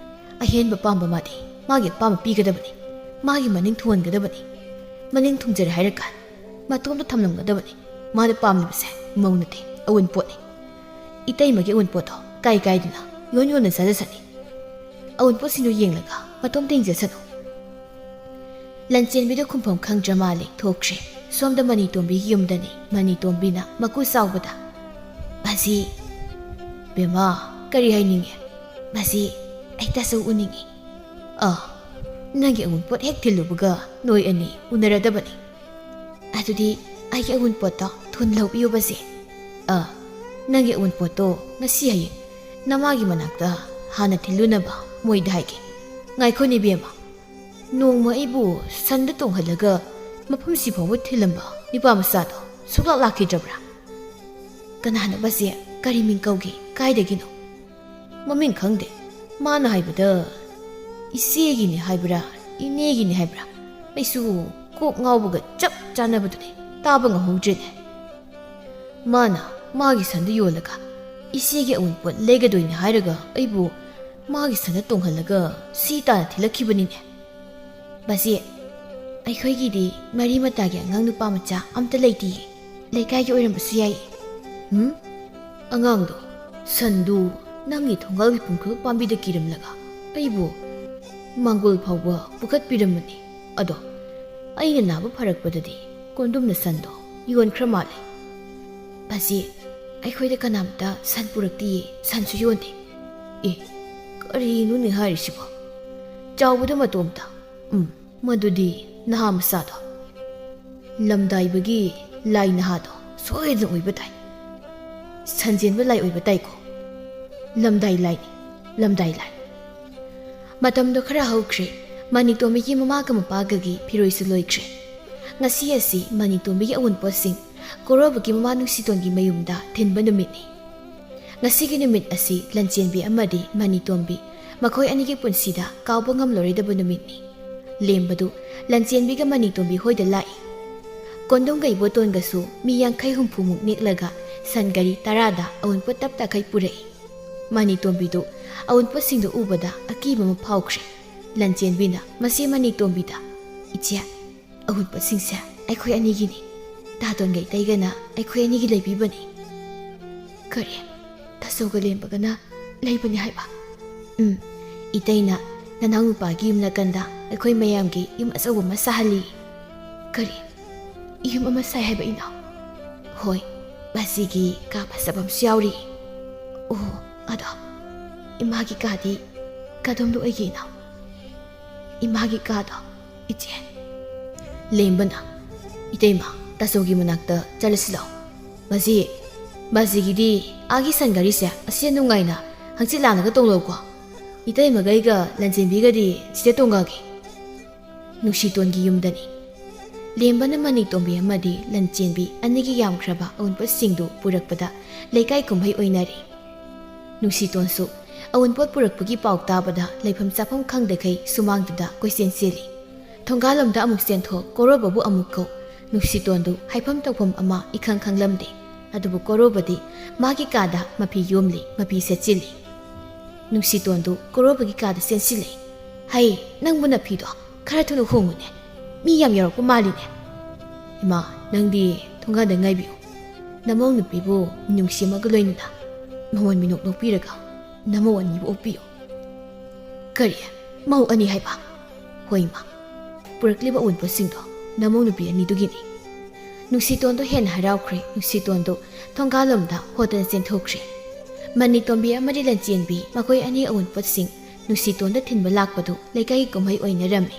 ꯑꯍꯦꯟꯕ ꯄꯥꯝꯕ ꯃꯥꯗꯤ ꯃꯥꯒꯤ ꯑꯄꯥꯝꯕ ꯄꯤꯒꯗꯕꯅꯤ꯫ ꯃꯥꯒꯤ ꯃꯅꯤꯡ ꯊꯨꯡꯍꯟꯒꯗꯕꯅꯤ꯫ ꯃꯅꯤꯡ ꯊꯨꯡꯖꯔꯦ ꯍꯥꯏꯔꯀꯥꯟ ꯃꯇꯣꯝꯇ ꯊꯝꯂꯝꯒꯗꯕꯅꯤ꯫ ꯃꯥꯅ ꯄꯥꯝꯂꯤꯕꯁꯦ ꯃꯧ ꯅꯠꯇꯦ, ꯑꯋꯨꯟꯄꯣꯠꯅꯤ꯫ ꯏꯇꯩꯃꯒꯤ ꯑꯋꯨꯟꯄꯣꯠꯇꯣ ꯀꯥꯏ ꯀꯥꯏꯗꯨꯅ ꯌꯣꯟ ꯌꯣꯟꯅ ꯆꯥꯖꯁꯅꯤ꯫ ꯑꯋꯨꯟꯄꯣꯠꯁꯤꯡꯗꯨ ꯌꯦꯡꯂꯒ ꯃꯇꯣꯝꯇ ꯌꯦꯡꯖꯁꯅꯨ꯫" ꯂꯟꯆꯦꯟꯕꯤꯗ ꯈꯨꯝꯐꯝ ꯈꯪꯗ꯭ꯔ ꯃꯥꯜꯂꯦ ꯊꯣꯛꯈ꯭ꯔꯦ꯫ ꯁꯣꯝꯗ ꯃꯅꯤꯇꯣꯝꯕꯤꯒꯤ ꯌꯨꯝꯗꯅꯤ꯫ ꯃꯅꯤꯇꯣꯝꯕꯤꯅ ꯃꯀꯨ ꯆꯥꯎꯕꯗ, "ꯕꯥꯖꯤ꯫" "ꯕꯦꯝꯃ, ꯀꯔꯤ ꯍꯥꯏꯅꯤꯡꯉꯦ?" "ꯕꯥꯖꯤ, ꯑꯩ ꯇꯥꯆꯧ ꯎꯅꯤꯡꯉꯤ꯫" "ꯑ, ꯅꯪꯒꯤ ꯑꯋꯨꯟꯄꯣꯠ ꯍꯦꯛ ꯊꯤꯜꯂꯨꯕꯒ ꯅꯣꯏ ꯑꯅꯤ ꯎꯅꯔꯗꯕꯅꯤ꯫ ꯑꯗꯨꯗꯤ ꯑꯩꯒꯤ ꯑꯋꯨꯟꯄꯣꯠꯇꯣ ꯊꯨꯅ ꯂꯧꯕꯤꯌꯨ ꯕꯥꯖꯤ꯫ ꯑ, ꯅꯪꯒꯤ ꯑꯋꯨꯟꯄꯣꯠꯇꯣ ꯉꯁꯤ ꯍꯌꯦꯡ ꯅꯃꯥꯒꯤ ꯃꯅꯥꯛꯇ ꯍꯥꯟꯅ ꯊꯤꯜꯂꯨꯅꯕ ꯃꯣꯏꯗ ꯍꯥꯏꯒꯦ꯫ ꯉꯥꯏꯈꯣꯅꯦ ꯏꯕꯦꯝꯃ, ꯅꯣꯡꯃ ꯑꯩꯕꯨ ꯁꯟꯗ ꯇꯣꯡꯍꯜꯂꯒ ꯃꯐꯝꯁꯤ ꯐꯥꯎꯕ ꯊꯤꯜꯂꯝꯕ ꯅꯨꯄꯥ ꯃꯆꯥꯗꯣ ꯁꯨꯛꯂꯥꯛ ꯂꯥꯛꯈꯤꯗ꯭ꯔꯕ꯭ꯔꯥ?" "ꯀꯅꯥꯅꯣ ꯕꯥꯖꯤ? ꯀꯔꯤ ꯃꯤꯡ ꯀꯧꯒꯦ? ꯀꯥꯏꯗꯒꯤꯅꯣ?" "ꯃꯃꯤꯡ ꯈꯪꯗꯦ꯫ ꯃꯥꯅ ꯍꯥꯏꯕꯗ ꯏꯆꯦꯒꯤꯅꯤ ꯍꯥꯏꯕ꯭ꯔꯥ, ꯏꯅꯦꯒꯤꯅꯤ ꯍꯥꯏꯕ꯭ꯔꯥ? ꯑꯩꯁꯨ ꯀꯣꯛ ꯉꯥꯎꯕꯒ ꯆꯞ ꯆꯥꯅꯕꯗꯨꯅꯤ꯫ ꯇꯥꯕ ꯉꯝꯍꯧꯗ꯭ꯔꯦꯅꯦ꯫ ꯃꯥꯅ ꯃꯥꯒꯤ ꯁꯟꯗꯨ ꯌꯣꯜꯂꯒ ꯏꯆꯦꯒꯤ ꯑꯋꯨꯟꯄꯣꯠ ꯂꯩꯒꯗꯣꯏꯅꯤ ꯍꯥꯏꯔꯒ ꯑꯩꯕꯨ ꯃꯥꯒꯤ ꯁꯟꯗ ꯇꯣꯡꯍꯜꯂꯒ ꯁꯤ ꯇꯥꯅ ꯊꯤꯜꯂꯛꯈꯤꯕꯅꯤꯅꯦ꯫" "ꯕꯥꯖꯤ, ꯑꯩꯈꯣꯏꯒꯤꯗꯤ ꯃꯔꯤ ꯃꯇꯥꯒꯤ ꯑꯉꯥꯡ ꯅꯨꯄꯥ ꯃꯆꯥ ꯑꯝꯇ ꯂꯩꯇꯤꯌꯦ꯫ ꯂꯩꯀꯥꯏꯒꯤ ꯑꯣꯏꯔꯝꯕꯁꯨ ꯌꯥꯏ꯫" "ꯍꯨꯝ? ꯑꯉꯥꯡꯗꯣ, ꯁꯟꯗꯨ ꯅꯪꯒꯤ ꯊꯣꯡꯒꯥꯜꯒꯤ ꯄꯨꯡꯈꯣꯜ ꯄꯥꯝꯕꯤꯗ ꯀꯤꯔꯝꯂꯒ ꯑꯩꯕꯨ ꯃꯥꯡꯒꯣꯜ ꯐꯥꯎꯕ ꯄꯨꯈꯠꯄꯤꯔꯝꯕꯅꯤ꯫ ꯑꯗꯣ ꯑꯩꯅ ꯅꯥꯕ ꯐꯔꯛꯄꯗꯗꯤ ꯀꯣꯟꯗꯨꯝꯅ ꯁꯟꯗꯣ ꯌꯣꯟꯈ꯭ꯔ ꯃꯥꯜꯂꯦ꯫ ꯕꯥꯖꯤ, ꯑꯩꯈꯣꯏꯗ ꯀꯅꯥꯝꯇ ꯁꯟ ꯄꯨꯔꯛꯇꯤꯌꯦ, ꯁꯟꯁꯨ ꯌꯣꯟꯗꯦ꯫ ꯑꯦ, ꯀꯔꯤꯅꯣꯅꯦ ꯍꯥꯏꯔꯤꯁꯤꯕꯣ? ꯆꯥꯎꯕꯗ ꯃꯇꯣꯝꯇ꯫ ꯎꯝ, ꯃꯗꯨꯗꯤ ꯅꯍꯥ ꯃꯆꯥꯗꯣ, ꯂꯝꯗꯥꯏꯕꯒꯤ ꯂꯥꯏ ꯅꯍꯥꯗꯣ ꯁꯣꯏꯗꯅ ꯑꯣꯏꯕ ꯇꯥꯏ꯫ ꯁꯟꯖꯦꯟꯕ ꯂꯥꯏ ꯑꯣꯏꯕ ꯇꯥꯏꯀꯣ꯫ ꯂꯝꯗꯥꯏ ꯂꯥꯏꯅꯤ, ꯂꯝꯗꯥꯏ ꯂꯥꯏ꯫ ꯃꯇꯝꯗꯣ ꯈꯔ ꯍꯧꯈ꯭ꯔꯦ꯫ ꯃꯅꯤꯇꯣꯝꯕꯤꯒꯤ ꯃꯃꯥꯒ ꯃꯄꯥꯒꯒꯤ ꯐꯤꯔꯣꯏꯁꯨ ꯂꯣꯏꯈ꯭ꯔꯦ꯫ ꯉꯁꯤ ꯑꯁꯤ ꯃꯅꯤꯇꯣꯝꯕꯤꯒꯤ ꯑꯎꯟꯄꯣꯠꯁꯤꯡ ꯀꯣꯔꯣꯕꯒꯤ ꯃꯃꯥ ꯅꯨꯡꯁꯤꯇꯣꯟꯒꯤ ꯃꯌꯨꯝꯗ ꯊꯤꯟꯕ ꯅꯨꯃꯤꯠꯅꯤ꯫ ꯉꯁꯤꯒꯤ ꯅꯨꯃꯤꯠ ꯑꯁꯤ ꯂꯟꯆꯦꯟꯕꯤ ꯑꯃꯗꯤ ꯃꯅꯤꯇꯣꯝꯕꯤ ꯃꯈꯣꯏ ꯑꯅꯤꯒꯤ ꯄꯨꯟꯁꯤꯗ ꯀꯥꯎꯕ ꯉꯝꯂꯔꯣꯏꯗꯕ ꯅꯨꯃꯤꯠꯅꯤ꯫ ꯂꯦꯝꯕꯗꯨ ꯂꯟꯆꯦꯟꯕꯤꯒ ꯃꯅꯤꯇꯣꯝꯕꯤ ꯍꯣꯏꯗ ꯂꯥꯛꯏ꯫ ꯀꯣꯟꯗꯣꯡꯒ ꯏꯕꯣꯇꯣꯟꯒꯁꯨ ꯃꯤ ꯌꯥꯡꯈꯩ ꯍꯨꯝꯐꯨꯃꯨꯛ ꯅꯦꯛꯂꯒ ꯁꯟ ꯒꯥꯔꯤ ꯇꯔꯥꯗ ꯑꯎꯟꯄꯣꯠ ꯇꯞ ꯇꯥꯈꯩ ꯄꯨꯔꯛꯏ꯫ ꯃꯅꯤꯇꯣꯝꯕꯤꯗꯨ ꯑꯎꯟꯄꯣꯠꯁꯤꯡꯗꯨ ꯎꯕꯗ ꯑꯀꯤꯕ ꯑꯃ ꯐꯥꯎꯈ꯭ꯔꯦ꯫ ꯂꯟꯆꯦꯟꯕꯤꯅ ꯃꯁꯤ ꯃꯅꯤꯇꯣꯝꯕꯤꯗ, "ꯏꯆꯦ, ꯑꯎꯟꯄꯣꯠꯁꯤꯡꯁꯦ ꯑꯩꯈꯣꯏ ꯑꯅꯤꯒꯤꯅꯤ꯫ ꯇꯥꯇꯣꯟꯒ ꯏꯇꯩꯒꯅ ꯑꯩꯈꯣꯏ ꯑꯅꯤꯒꯤ ꯂꯩꯕꯤꯕꯅꯤ꯫" "ꯀꯔꯤ? ꯇꯥꯆꯧꯒ ꯂꯦꯝꯕꯒꯅ ꯂꯩꯕꯅꯤ ꯍꯥꯏꯕ?" "ꯎꯝ, ꯏꯇꯩꯅ ꯅꯅꯥꯎ ꯅꯨꯄꯥꯒꯤ ꯌꯨꯝ ꯅꯥꯀꯟꯗ ꯑꯩꯈꯣꯏ ꯃꯌꯥꯝꯒꯤ ꯌꯨꯝ ꯑꯆꯧꯕ ꯑꯃ ꯁꯥꯍꯜꯂꯤ꯫" "ꯀꯔꯤ? ꯌꯨꯝ ꯑꯃ ꯁꯥꯏ ꯍꯥꯏꯕ ꯏꯅꯥꯎ?" "ꯍꯣꯏ, ꯕꯥꯖꯤꯒꯤ ꯀꯥ ꯐꯖꯕ ꯑꯃꯁꯨ ꯌꯥꯎꯔꯤ꯫" "ꯑꯣ, ꯑꯗꯣ ꯏꯃꯥꯒꯤ ꯀꯥꯗꯤ ꯀꯗꯣꯝꯗ ꯑꯣꯏꯒꯦ ꯏꯅꯥꯎ?" "ꯏꯃꯥꯒꯤ ꯀꯥꯗꯣ, ꯏꯆꯦ꯫" ꯂꯦꯝꯕꯅ, "ꯏꯇꯩꯃ, ꯇꯥꯆꯧꯒꯤ ꯃꯅꯥꯛꯇ ꯆꯠꯂꯁꯤ ꯂꯥꯎ꯫ ꯕꯥꯖꯤ, ꯕꯥꯖꯤꯒꯤꯗꯤ ꯑꯥꯒꯤ ꯁꯟ ꯒꯥꯔꯤꯁꯦ ꯑꯁꯤ ꯅꯨꯡꯉꯥꯏꯅ ꯍꯪꯆꯤꯠ ꯂꯥꯡꯂꯒ ꯇꯣꯡꯂꯧꯀꯣ꯫ ꯏꯇꯩꯃꯒ ꯑꯩꯒ ꯂꯟꯆꯦꯟꯕꯤꯒꯗꯤ ꯁꯤꯗ ꯇꯣꯡꯉꯒꯦ꯫" ꯅꯨꯡꯁꯤꯇꯣꯟꯒꯤ ꯌꯨꯝꯗꯅꯤ꯫ ꯂꯦꯝꯕꯅ ꯃꯅꯤꯇꯣꯝꯕꯤ ꯑꯃꯗꯤ ꯂꯟꯆꯦꯟꯕꯤ ꯑꯅꯤꯒꯤ ꯌꯥꯝꯈ꯭ꯔꯕ ꯑꯎꯟꯄꯣꯠꯁꯤꯡꯗꯨ ꯄꯨꯔꯛꯄꯗ ꯂꯩꯀꯥꯏ ꯀꯨꯝꯍꯩ ꯑꯣꯏꯅꯔꯤ꯫ ꯅꯨꯡꯁꯤꯇꯣꯟꯁꯨ ꯑꯎꯟꯄꯣꯠ ꯄꯨꯔꯛꯄꯒꯤ ꯄꯥꯎ ꯇꯥꯕꯗ ꯂꯩꯐꯝ ꯆꯥꯐꯝ ꯈꯪꯗꯈꯩ ꯁꯨꯃꯥꯡꯗꯨꯗ ꯀꯣꯏꯆꯦꯟ ꯆꯦꯜꯂꯤ꯫ ꯊꯣꯡꯒꯥꯜꯂꯣꯝꯗ ꯑꯃꯨꯛ ꯆꯦꯟꯊꯣꯛ, ꯀꯣꯔꯣꯕꯕꯨ ꯑꯃꯨꯛ ꯀꯧ꯫ ꯅꯨꯡꯁꯤꯇꯣꯟꯗꯨ ꯍꯥꯏꯐꯝ ꯇꯧꯐꯝ ꯑꯃ ꯏꯈꯪ ꯈꯪꯂꯝꯗꯦ꯫ ꯑꯗꯨꯕꯨ ꯀꯣꯔꯣꯕꯗꯤ ꯃꯥꯒꯤ ꯀꯥꯗ ꯃꯐꯤ ꯌꯣꯝꯂꯤ, ꯃꯐꯤ ꯁꯦꯠꯆꯤꯜꯂꯤ꯫ ꯅꯨꯡꯁꯤꯇꯣꯟꯗꯨ ꯀꯣꯔꯣꯕꯒꯤ ꯀꯥꯗ ꯆꯦꯟꯁꯤꯜꯂꯦ꯫ "ꯍꯩ, ꯅꯪꯕꯨ ꯅꯐꯤꯗꯣ ꯈꯔ ꯊꯨꯅ ꯍꯣꯡꯉꯨꯅꯦ꯫ ꯃꯤ ꯌꯥꯝ ꯌꯧꯔꯛꯄ ꯃꯥꯜꯂꯤꯅꯦ꯫" "ꯏꯃꯥ, ꯅꯪꯗꯤ ꯊꯣꯡꯒꯥꯟꯗ ꯉꯥꯏꯕꯤꯌꯨ꯫" ꯅꯃꯧ ꯅꯨꯄꯤꯕꯨ ꯃꯤꯅꯨꯡꯁꯤ ꯑꯃꯒ ꯂꯣꯏꯅꯅ ꯃꯃꯣꯟ ꯃꯤꯅꯣꯛ ꯅꯣꯛꯄꯤꯔꯒ ꯅꯃꯧ ꯑꯅꯤꯕꯨ ꯑꯣꯛꯄꯤꯌꯨ꯫ ꯀꯔꯤ? ꯃꯧ ꯑꯅꯤ ꯍꯥꯏꯕ? ꯍꯣꯏ, ꯏꯃꯥ꯫ ꯄꯨꯔꯛꯂꯤꯕ ꯑꯎꯟꯄꯣꯠꯁꯤꯡꯗꯣ ꯅꯃꯧ ꯅꯨꯄꯤ ꯑꯅꯤꯗꯨꯒꯤꯅꯤ꯫ ꯅꯨꯡꯁꯤꯇꯣꯟꯗꯣ ꯍꯦꯟꯅ ꯍꯔꯥꯎꯈ꯭ꯔꯦ꯫ ꯅꯨꯡꯁꯤꯇꯣꯟꯗꯣ ꯊꯣꯡꯒꯥꯜꯂꯣꯝꯗ ꯍꯣꯗꯅ ꯆꯦꯟꯊꯣꯛꯈ꯭ꯔꯦ꯫ ꯃꯅꯤꯇꯣꯝꯕꯤ ꯑꯃꯗꯤ ꯂꯟꯆꯦꯟꯕꯤ ꯃꯈꯣꯏ ꯑꯅꯤ ꯑꯎꯟꯄꯣꯠꯁꯤꯡ ꯅꯨꯡꯁꯤꯇꯣꯟꯗ ꯊꯤꯟꯕ ꯂꯥꯛꯄꯗꯨ ꯂꯩꯀꯥꯏꯒꯤ ꯀꯨꯝꯍꯩ ꯑꯣꯏꯅꯔꯝꯃꯤ꯫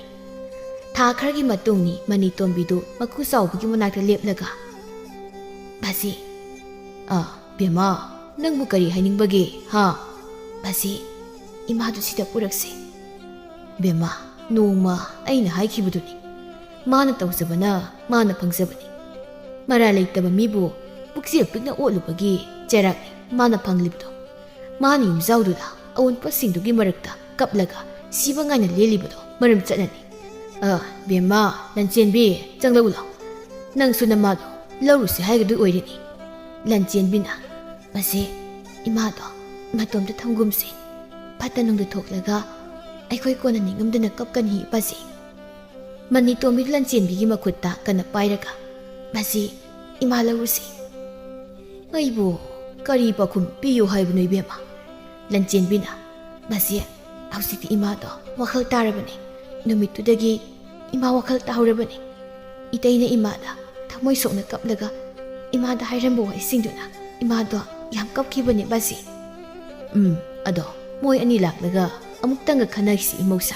ꯊꯥ ꯈꯔꯒꯤ ꯃꯇꯨꯡꯅꯤ ꯃꯅꯤꯇꯣꯝꯕꯤꯗꯨ ꯃꯀꯨ ꯆꯥꯎꯕꯒꯤ ꯃꯅꯥꯛꯇ ꯂꯦꯞꯂꯒ, "ꯕꯥꯖꯤ, ꯑ, ꯕꯦꯝꯃ, ꯅꯪꯕꯨ ꯀꯔꯤ ꯍꯥꯏꯅꯤꯡꯕꯒꯦ, ꯍꯥ?" "ꯕꯥꯖꯤ, ꯏꯃꯥꯗꯨ ꯁꯤꯗ ꯄꯨꯔꯛꯁꯤ꯫" "ꯕꯦꯝꯃ, ꯅꯣꯡꯃ ꯑꯩꯅ ꯍꯥꯏꯈꯤꯕꯗꯨꯅꯤ, ꯃꯥꯅ ꯇꯧꯖꯕꯅ ꯃꯥꯅ ꯐꯪꯖꯕꯅꯤ꯫ ꯃꯔꯥ ꯂꯩꯇꯕ ꯃꯤꯕꯨ ꯄꯨꯛꯆꯦꯜ ꯄꯤꯛꯅ ꯑꯣꯠꯂꯨꯕꯒꯤ ꯆꯩꯔꯥꯛꯅꯤ ꯃꯥꯅ ꯐꯪꯂꯤꯕꯗꯣ꯫ ꯃꯥꯅ ꯌꯨꯝꯖꯥꯎꯗꯨꯗ ꯑꯋꯨꯟꯄꯣꯠꯁꯤꯡꯗꯨꯒꯤ ꯃꯔꯛꯇ ꯀꯞꯂꯒ ꯁꯤꯕ ꯉꯥꯏꯅ ꯂꯦꯜꯂꯤꯕꯗꯣ ꯃꯔꯝ ꯆꯠꯅꯅꯤ꯫ ꯑ, ꯕꯦꯝꯃ, ꯂꯟꯆꯦꯟꯕꯤ, ꯆꯪꯂꯛꯎ ꯂꯥꯎ꯫ ꯅꯪꯁꯨ ꯅꯃꯥꯗꯣ ꯂꯧꯔꯨꯁꯤ ꯍꯥꯏꯒꯗꯣꯏ ꯑꯣꯏꯔꯅꯤ꯫" ꯂꯟꯆꯦꯟꯕꯤꯅ, "ꯃꯁꯤ ꯏꯃꯥꯗꯣ ꯃꯇꯣꯝꯇ ꯊꯝꯒꯨꯝꯁꯤ꯫ ꯐꯠꯇ ꯅꯨꯡꯗ ꯊꯣꯛꯂꯒ ꯑꯩꯈꯣꯏ ꯀꯣꯟꯅ ꯅꯤꯡꯉꯝꯗꯅ ꯀꯞꯀꯅꯤ, ꯕꯥꯖꯤ꯫" ꯃꯅꯤꯇꯣꯝꯕꯤꯗꯨ ꯂꯟꯆꯦꯟꯕꯤꯒꯤ ꯃꯈꯨꯠꯇ ꯀꯟꯅ ꯄꯥꯏꯔꯒ, "ꯕꯥꯖꯤ, ꯏꯃꯥ ꯂꯧꯔꯨꯁꯤ꯫" "ꯑꯩꯕꯨ ꯀꯔꯤ ꯄꯥꯎꯈꯨꯝ ꯄꯤꯌꯨ ꯍꯥꯏꯕꯅꯣ, ꯏꯕꯦꯝꯃ?" ꯂꯟꯆꯦꯟꯕꯤꯅ, "ꯕꯥꯖꯤ, ꯍꯧꯖꯤꯛꯇꯤ ꯏꯃꯥꯗꯣ ꯋꯥꯈꯜ ꯇꯥꯔꯕꯅꯤ꯫ ꯅꯨꯃꯤꯠꯇꯨꯗꯒꯤ ꯏꯃꯥ ꯋꯥꯈꯜ ꯇꯥꯍꯧꯔꯕꯅꯤ꯫ ꯏꯇꯩꯅ ꯏꯃꯥꯗ ꯊꯃꯣꯏ ꯁꯣꯛꯅ ꯀꯞꯂꯒ ꯏꯃꯥꯗ ꯍꯥꯏꯔꯝꯕ ꯋꯥꯍꯩꯁꯤꯡꯗꯨꯅ ꯏꯃꯥꯗꯣ ꯌꯥꯝ ꯀꯞꯈꯤꯕꯅꯦ, ꯕꯥꯖꯤ꯫" "ꯎꯝ, ꯑꯗꯣ ꯃꯣꯏ ꯑꯅꯤ ꯂꯥꯛꯂꯒ ꯑꯃꯨꯛꯇꯪꯒ ꯈꯟꯅꯈꯤꯁꯤ, ꯏꯃꯧꯁꯥ꯫"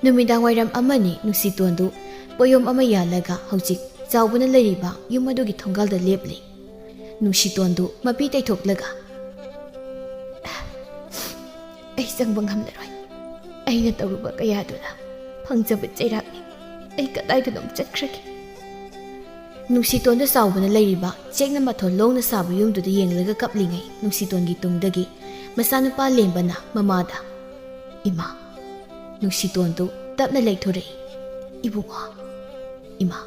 ꯅꯨꯃꯤꯗꯥꯡ ꯋꯥꯏꯔꯝ ꯑꯃꯅꯤ꯫ ꯅꯨꯡꯁꯤꯇꯣꯟꯗꯨ ꯄꯣꯌꯣꯝ ꯑꯃ ꯌꯥꯜꯂꯒ ꯍꯧꯖꯤꯛ ꯆꯥꯎꯕꯅ ꯂꯩꯔꯤꯕ ꯌꯨꯝ ꯑꯗꯨꯒꯤ ꯊꯣꯡꯒꯥꯜꯗ ꯂꯦꯞꯂꯤ꯫ ꯅꯨꯡꯁꯤꯇꯣꯟꯗꯨ ꯃꯄꯤ ꯇꯩꯊꯣꯛꯂꯒ, "ꯑꯩ ꯆꯪꯕ ꯉꯝꯂꯔꯣꯏ꯫ ꯑꯩꯅ ꯇꯧꯔꯨꯕ ꯀꯌꯥꯗꯨꯅ ꯐꯪꯖꯕ ꯆꯩꯔꯥꯛꯅꯤ꯫ ꯑꯩ ꯀꯗꯥꯏꯗꯅꯣꯝ ꯆꯠꯈ꯭ꯔꯒꯦ꯫" ꯅꯨꯡꯁꯤꯇꯣꯟꯗ ꯆꯥꯎꯕꯅ ꯂꯩꯔꯤꯕ ꯆꯦꯛꯅ ꯃꯊꯣꯟ ꯂꯣꯡꯅ ꯁꯥꯕ ꯌꯨꯝꯗꯨꯗ ꯌꯦꯡꯂꯒ ꯀꯞꯂꯤꯉꯩ, ꯅꯨꯡꯁꯤꯇꯣꯟꯒꯤ ꯇꯨꯡꯗꯒꯤ ꯃꯆꯥꯅꯨꯄꯥ ꯂꯦꯝꯕꯅ ꯃꯃꯥꯗ, "ꯏꯃꯥ꯫" ꯅꯨꯡꯁꯤꯇꯣꯟꯗꯨ ꯇꯞꯅ ꯂꯩꯊꯣꯔꯛꯏ꯫ "ꯏꯕꯨꯡꯉꯣ꯫" "ꯏꯃꯥ꯫"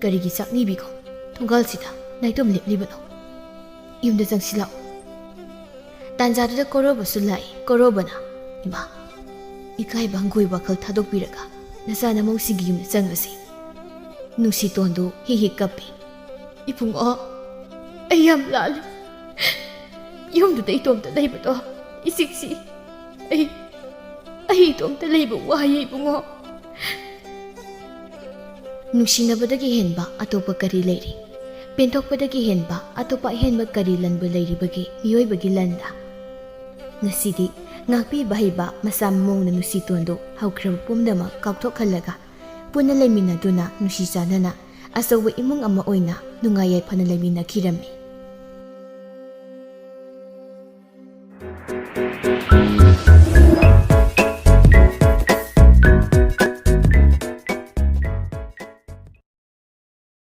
"ꯀꯔꯤꯒꯤ ꯆꯥꯛꯅꯤꯕꯤꯒꯨꯝ ꯊꯣꯡꯒꯥꯜꯁꯤꯗ ꯅꯥꯏꯇꯣꯝ ꯂꯦꯞꯂꯤꯕꯅꯣ? ꯌꯨꯝꯗ ꯆꯪꯁꯤꯜꯂꯛꯎ꯫" ꯇꯥꯟꯖꯥꯗꯨꯗ ꯀꯣꯔꯣꯕꯁꯨ ꯂꯥꯛꯏ꯫ ꯀꯣꯔꯣꯕꯅ, "ꯏꯃꯥ, ꯏꯀꯥꯏꯕ ꯍꯪꯒꯣꯏ ꯋꯥꯈꯜ ꯊꯥꯗꯣꯛꯄꯤꯔꯒ ꯅꯆꯥ ꯅꯃꯧꯁꯤꯡꯒꯤ ꯌꯨꯝꯗ ꯆꯪꯉꯁꯤ꯫" ꯅꯨꯡꯁꯤꯇꯣꯟꯗꯨ ꯍꯤ ꯍꯤ ꯀꯞꯄꯤ꯫ ꯏꯕꯨꯡꯉꯣ, ꯑꯩ ꯌꯥꯝ ꯂꯥꯜꯂꯦ꯫ ꯌꯨꯝꯗꯨꯗ ꯏꯇꯣꯝꯇ ꯂꯩꯕꯗꯣ ꯏꯆꯤꯛ ꯆꯤꯛꯏ꯫ ꯑꯩ, ꯑꯩ ꯏꯇꯣꯝꯇ ꯂꯩꯕ ꯋꯥꯏ ꯏꯕꯨꯡꯉꯣ꯫ ꯅꯨꯡꯁꯤꯅꯕꯗꯒꯤ ꯍꯦꯟꯕ ꯑꯇꯣꯞꯄ ꯀꯔꯤ ꯂꯩꯔꯤ? ꯄꯦꯟꯊꯣꯛꯄꯗꯒꯤ ꯍꯦꯟꯕ ꯑꯇꯣꯞꯄ ꯑꯍꯦꯟꯕ ꯀꯔꯤ ꯂꯟꯕꯨ ꯂꯩꯔꯤꯕꯒꯦ ꯃꯤꯑꯣꯏꯕꯒꯤ ꯂꯟꯗ? ꯉꯁꯤꯗꯤ ꯉꯥꯛꯄꯤꯕ ꯍꯩꯕ ꯃꯆꯥ ꯃꯑꯣꯡꯅ ꯅꯨꯡꯁꯤꯇꯣꯟꯗꯨ ꯍꯧꯈ꯭ꯔꯕ ꯄꯨꯝꯅꯃꯛ ꯀꯥꯎꯊꯣꯛꯍꯜꯂꯒ ꯄꯨꯟꯅ ꯂꯩꯃꯤꯟꯅꯗꯨꯅ ꯅꯨꯡꯁꯤ ꯆꯥꯟꯅꯅ ꯑꯆꯧꯕ ꯏꯃꯨꯡ ꯑꯃ ꯑꯣꯏꯅ ꯅꯨꯡꯉꯥꯏ ꯌꯥꯏꯐꯅ ꯂꯩꯃꯤꯟꯅꯈꯤꯔꯝꯃꯤ꯫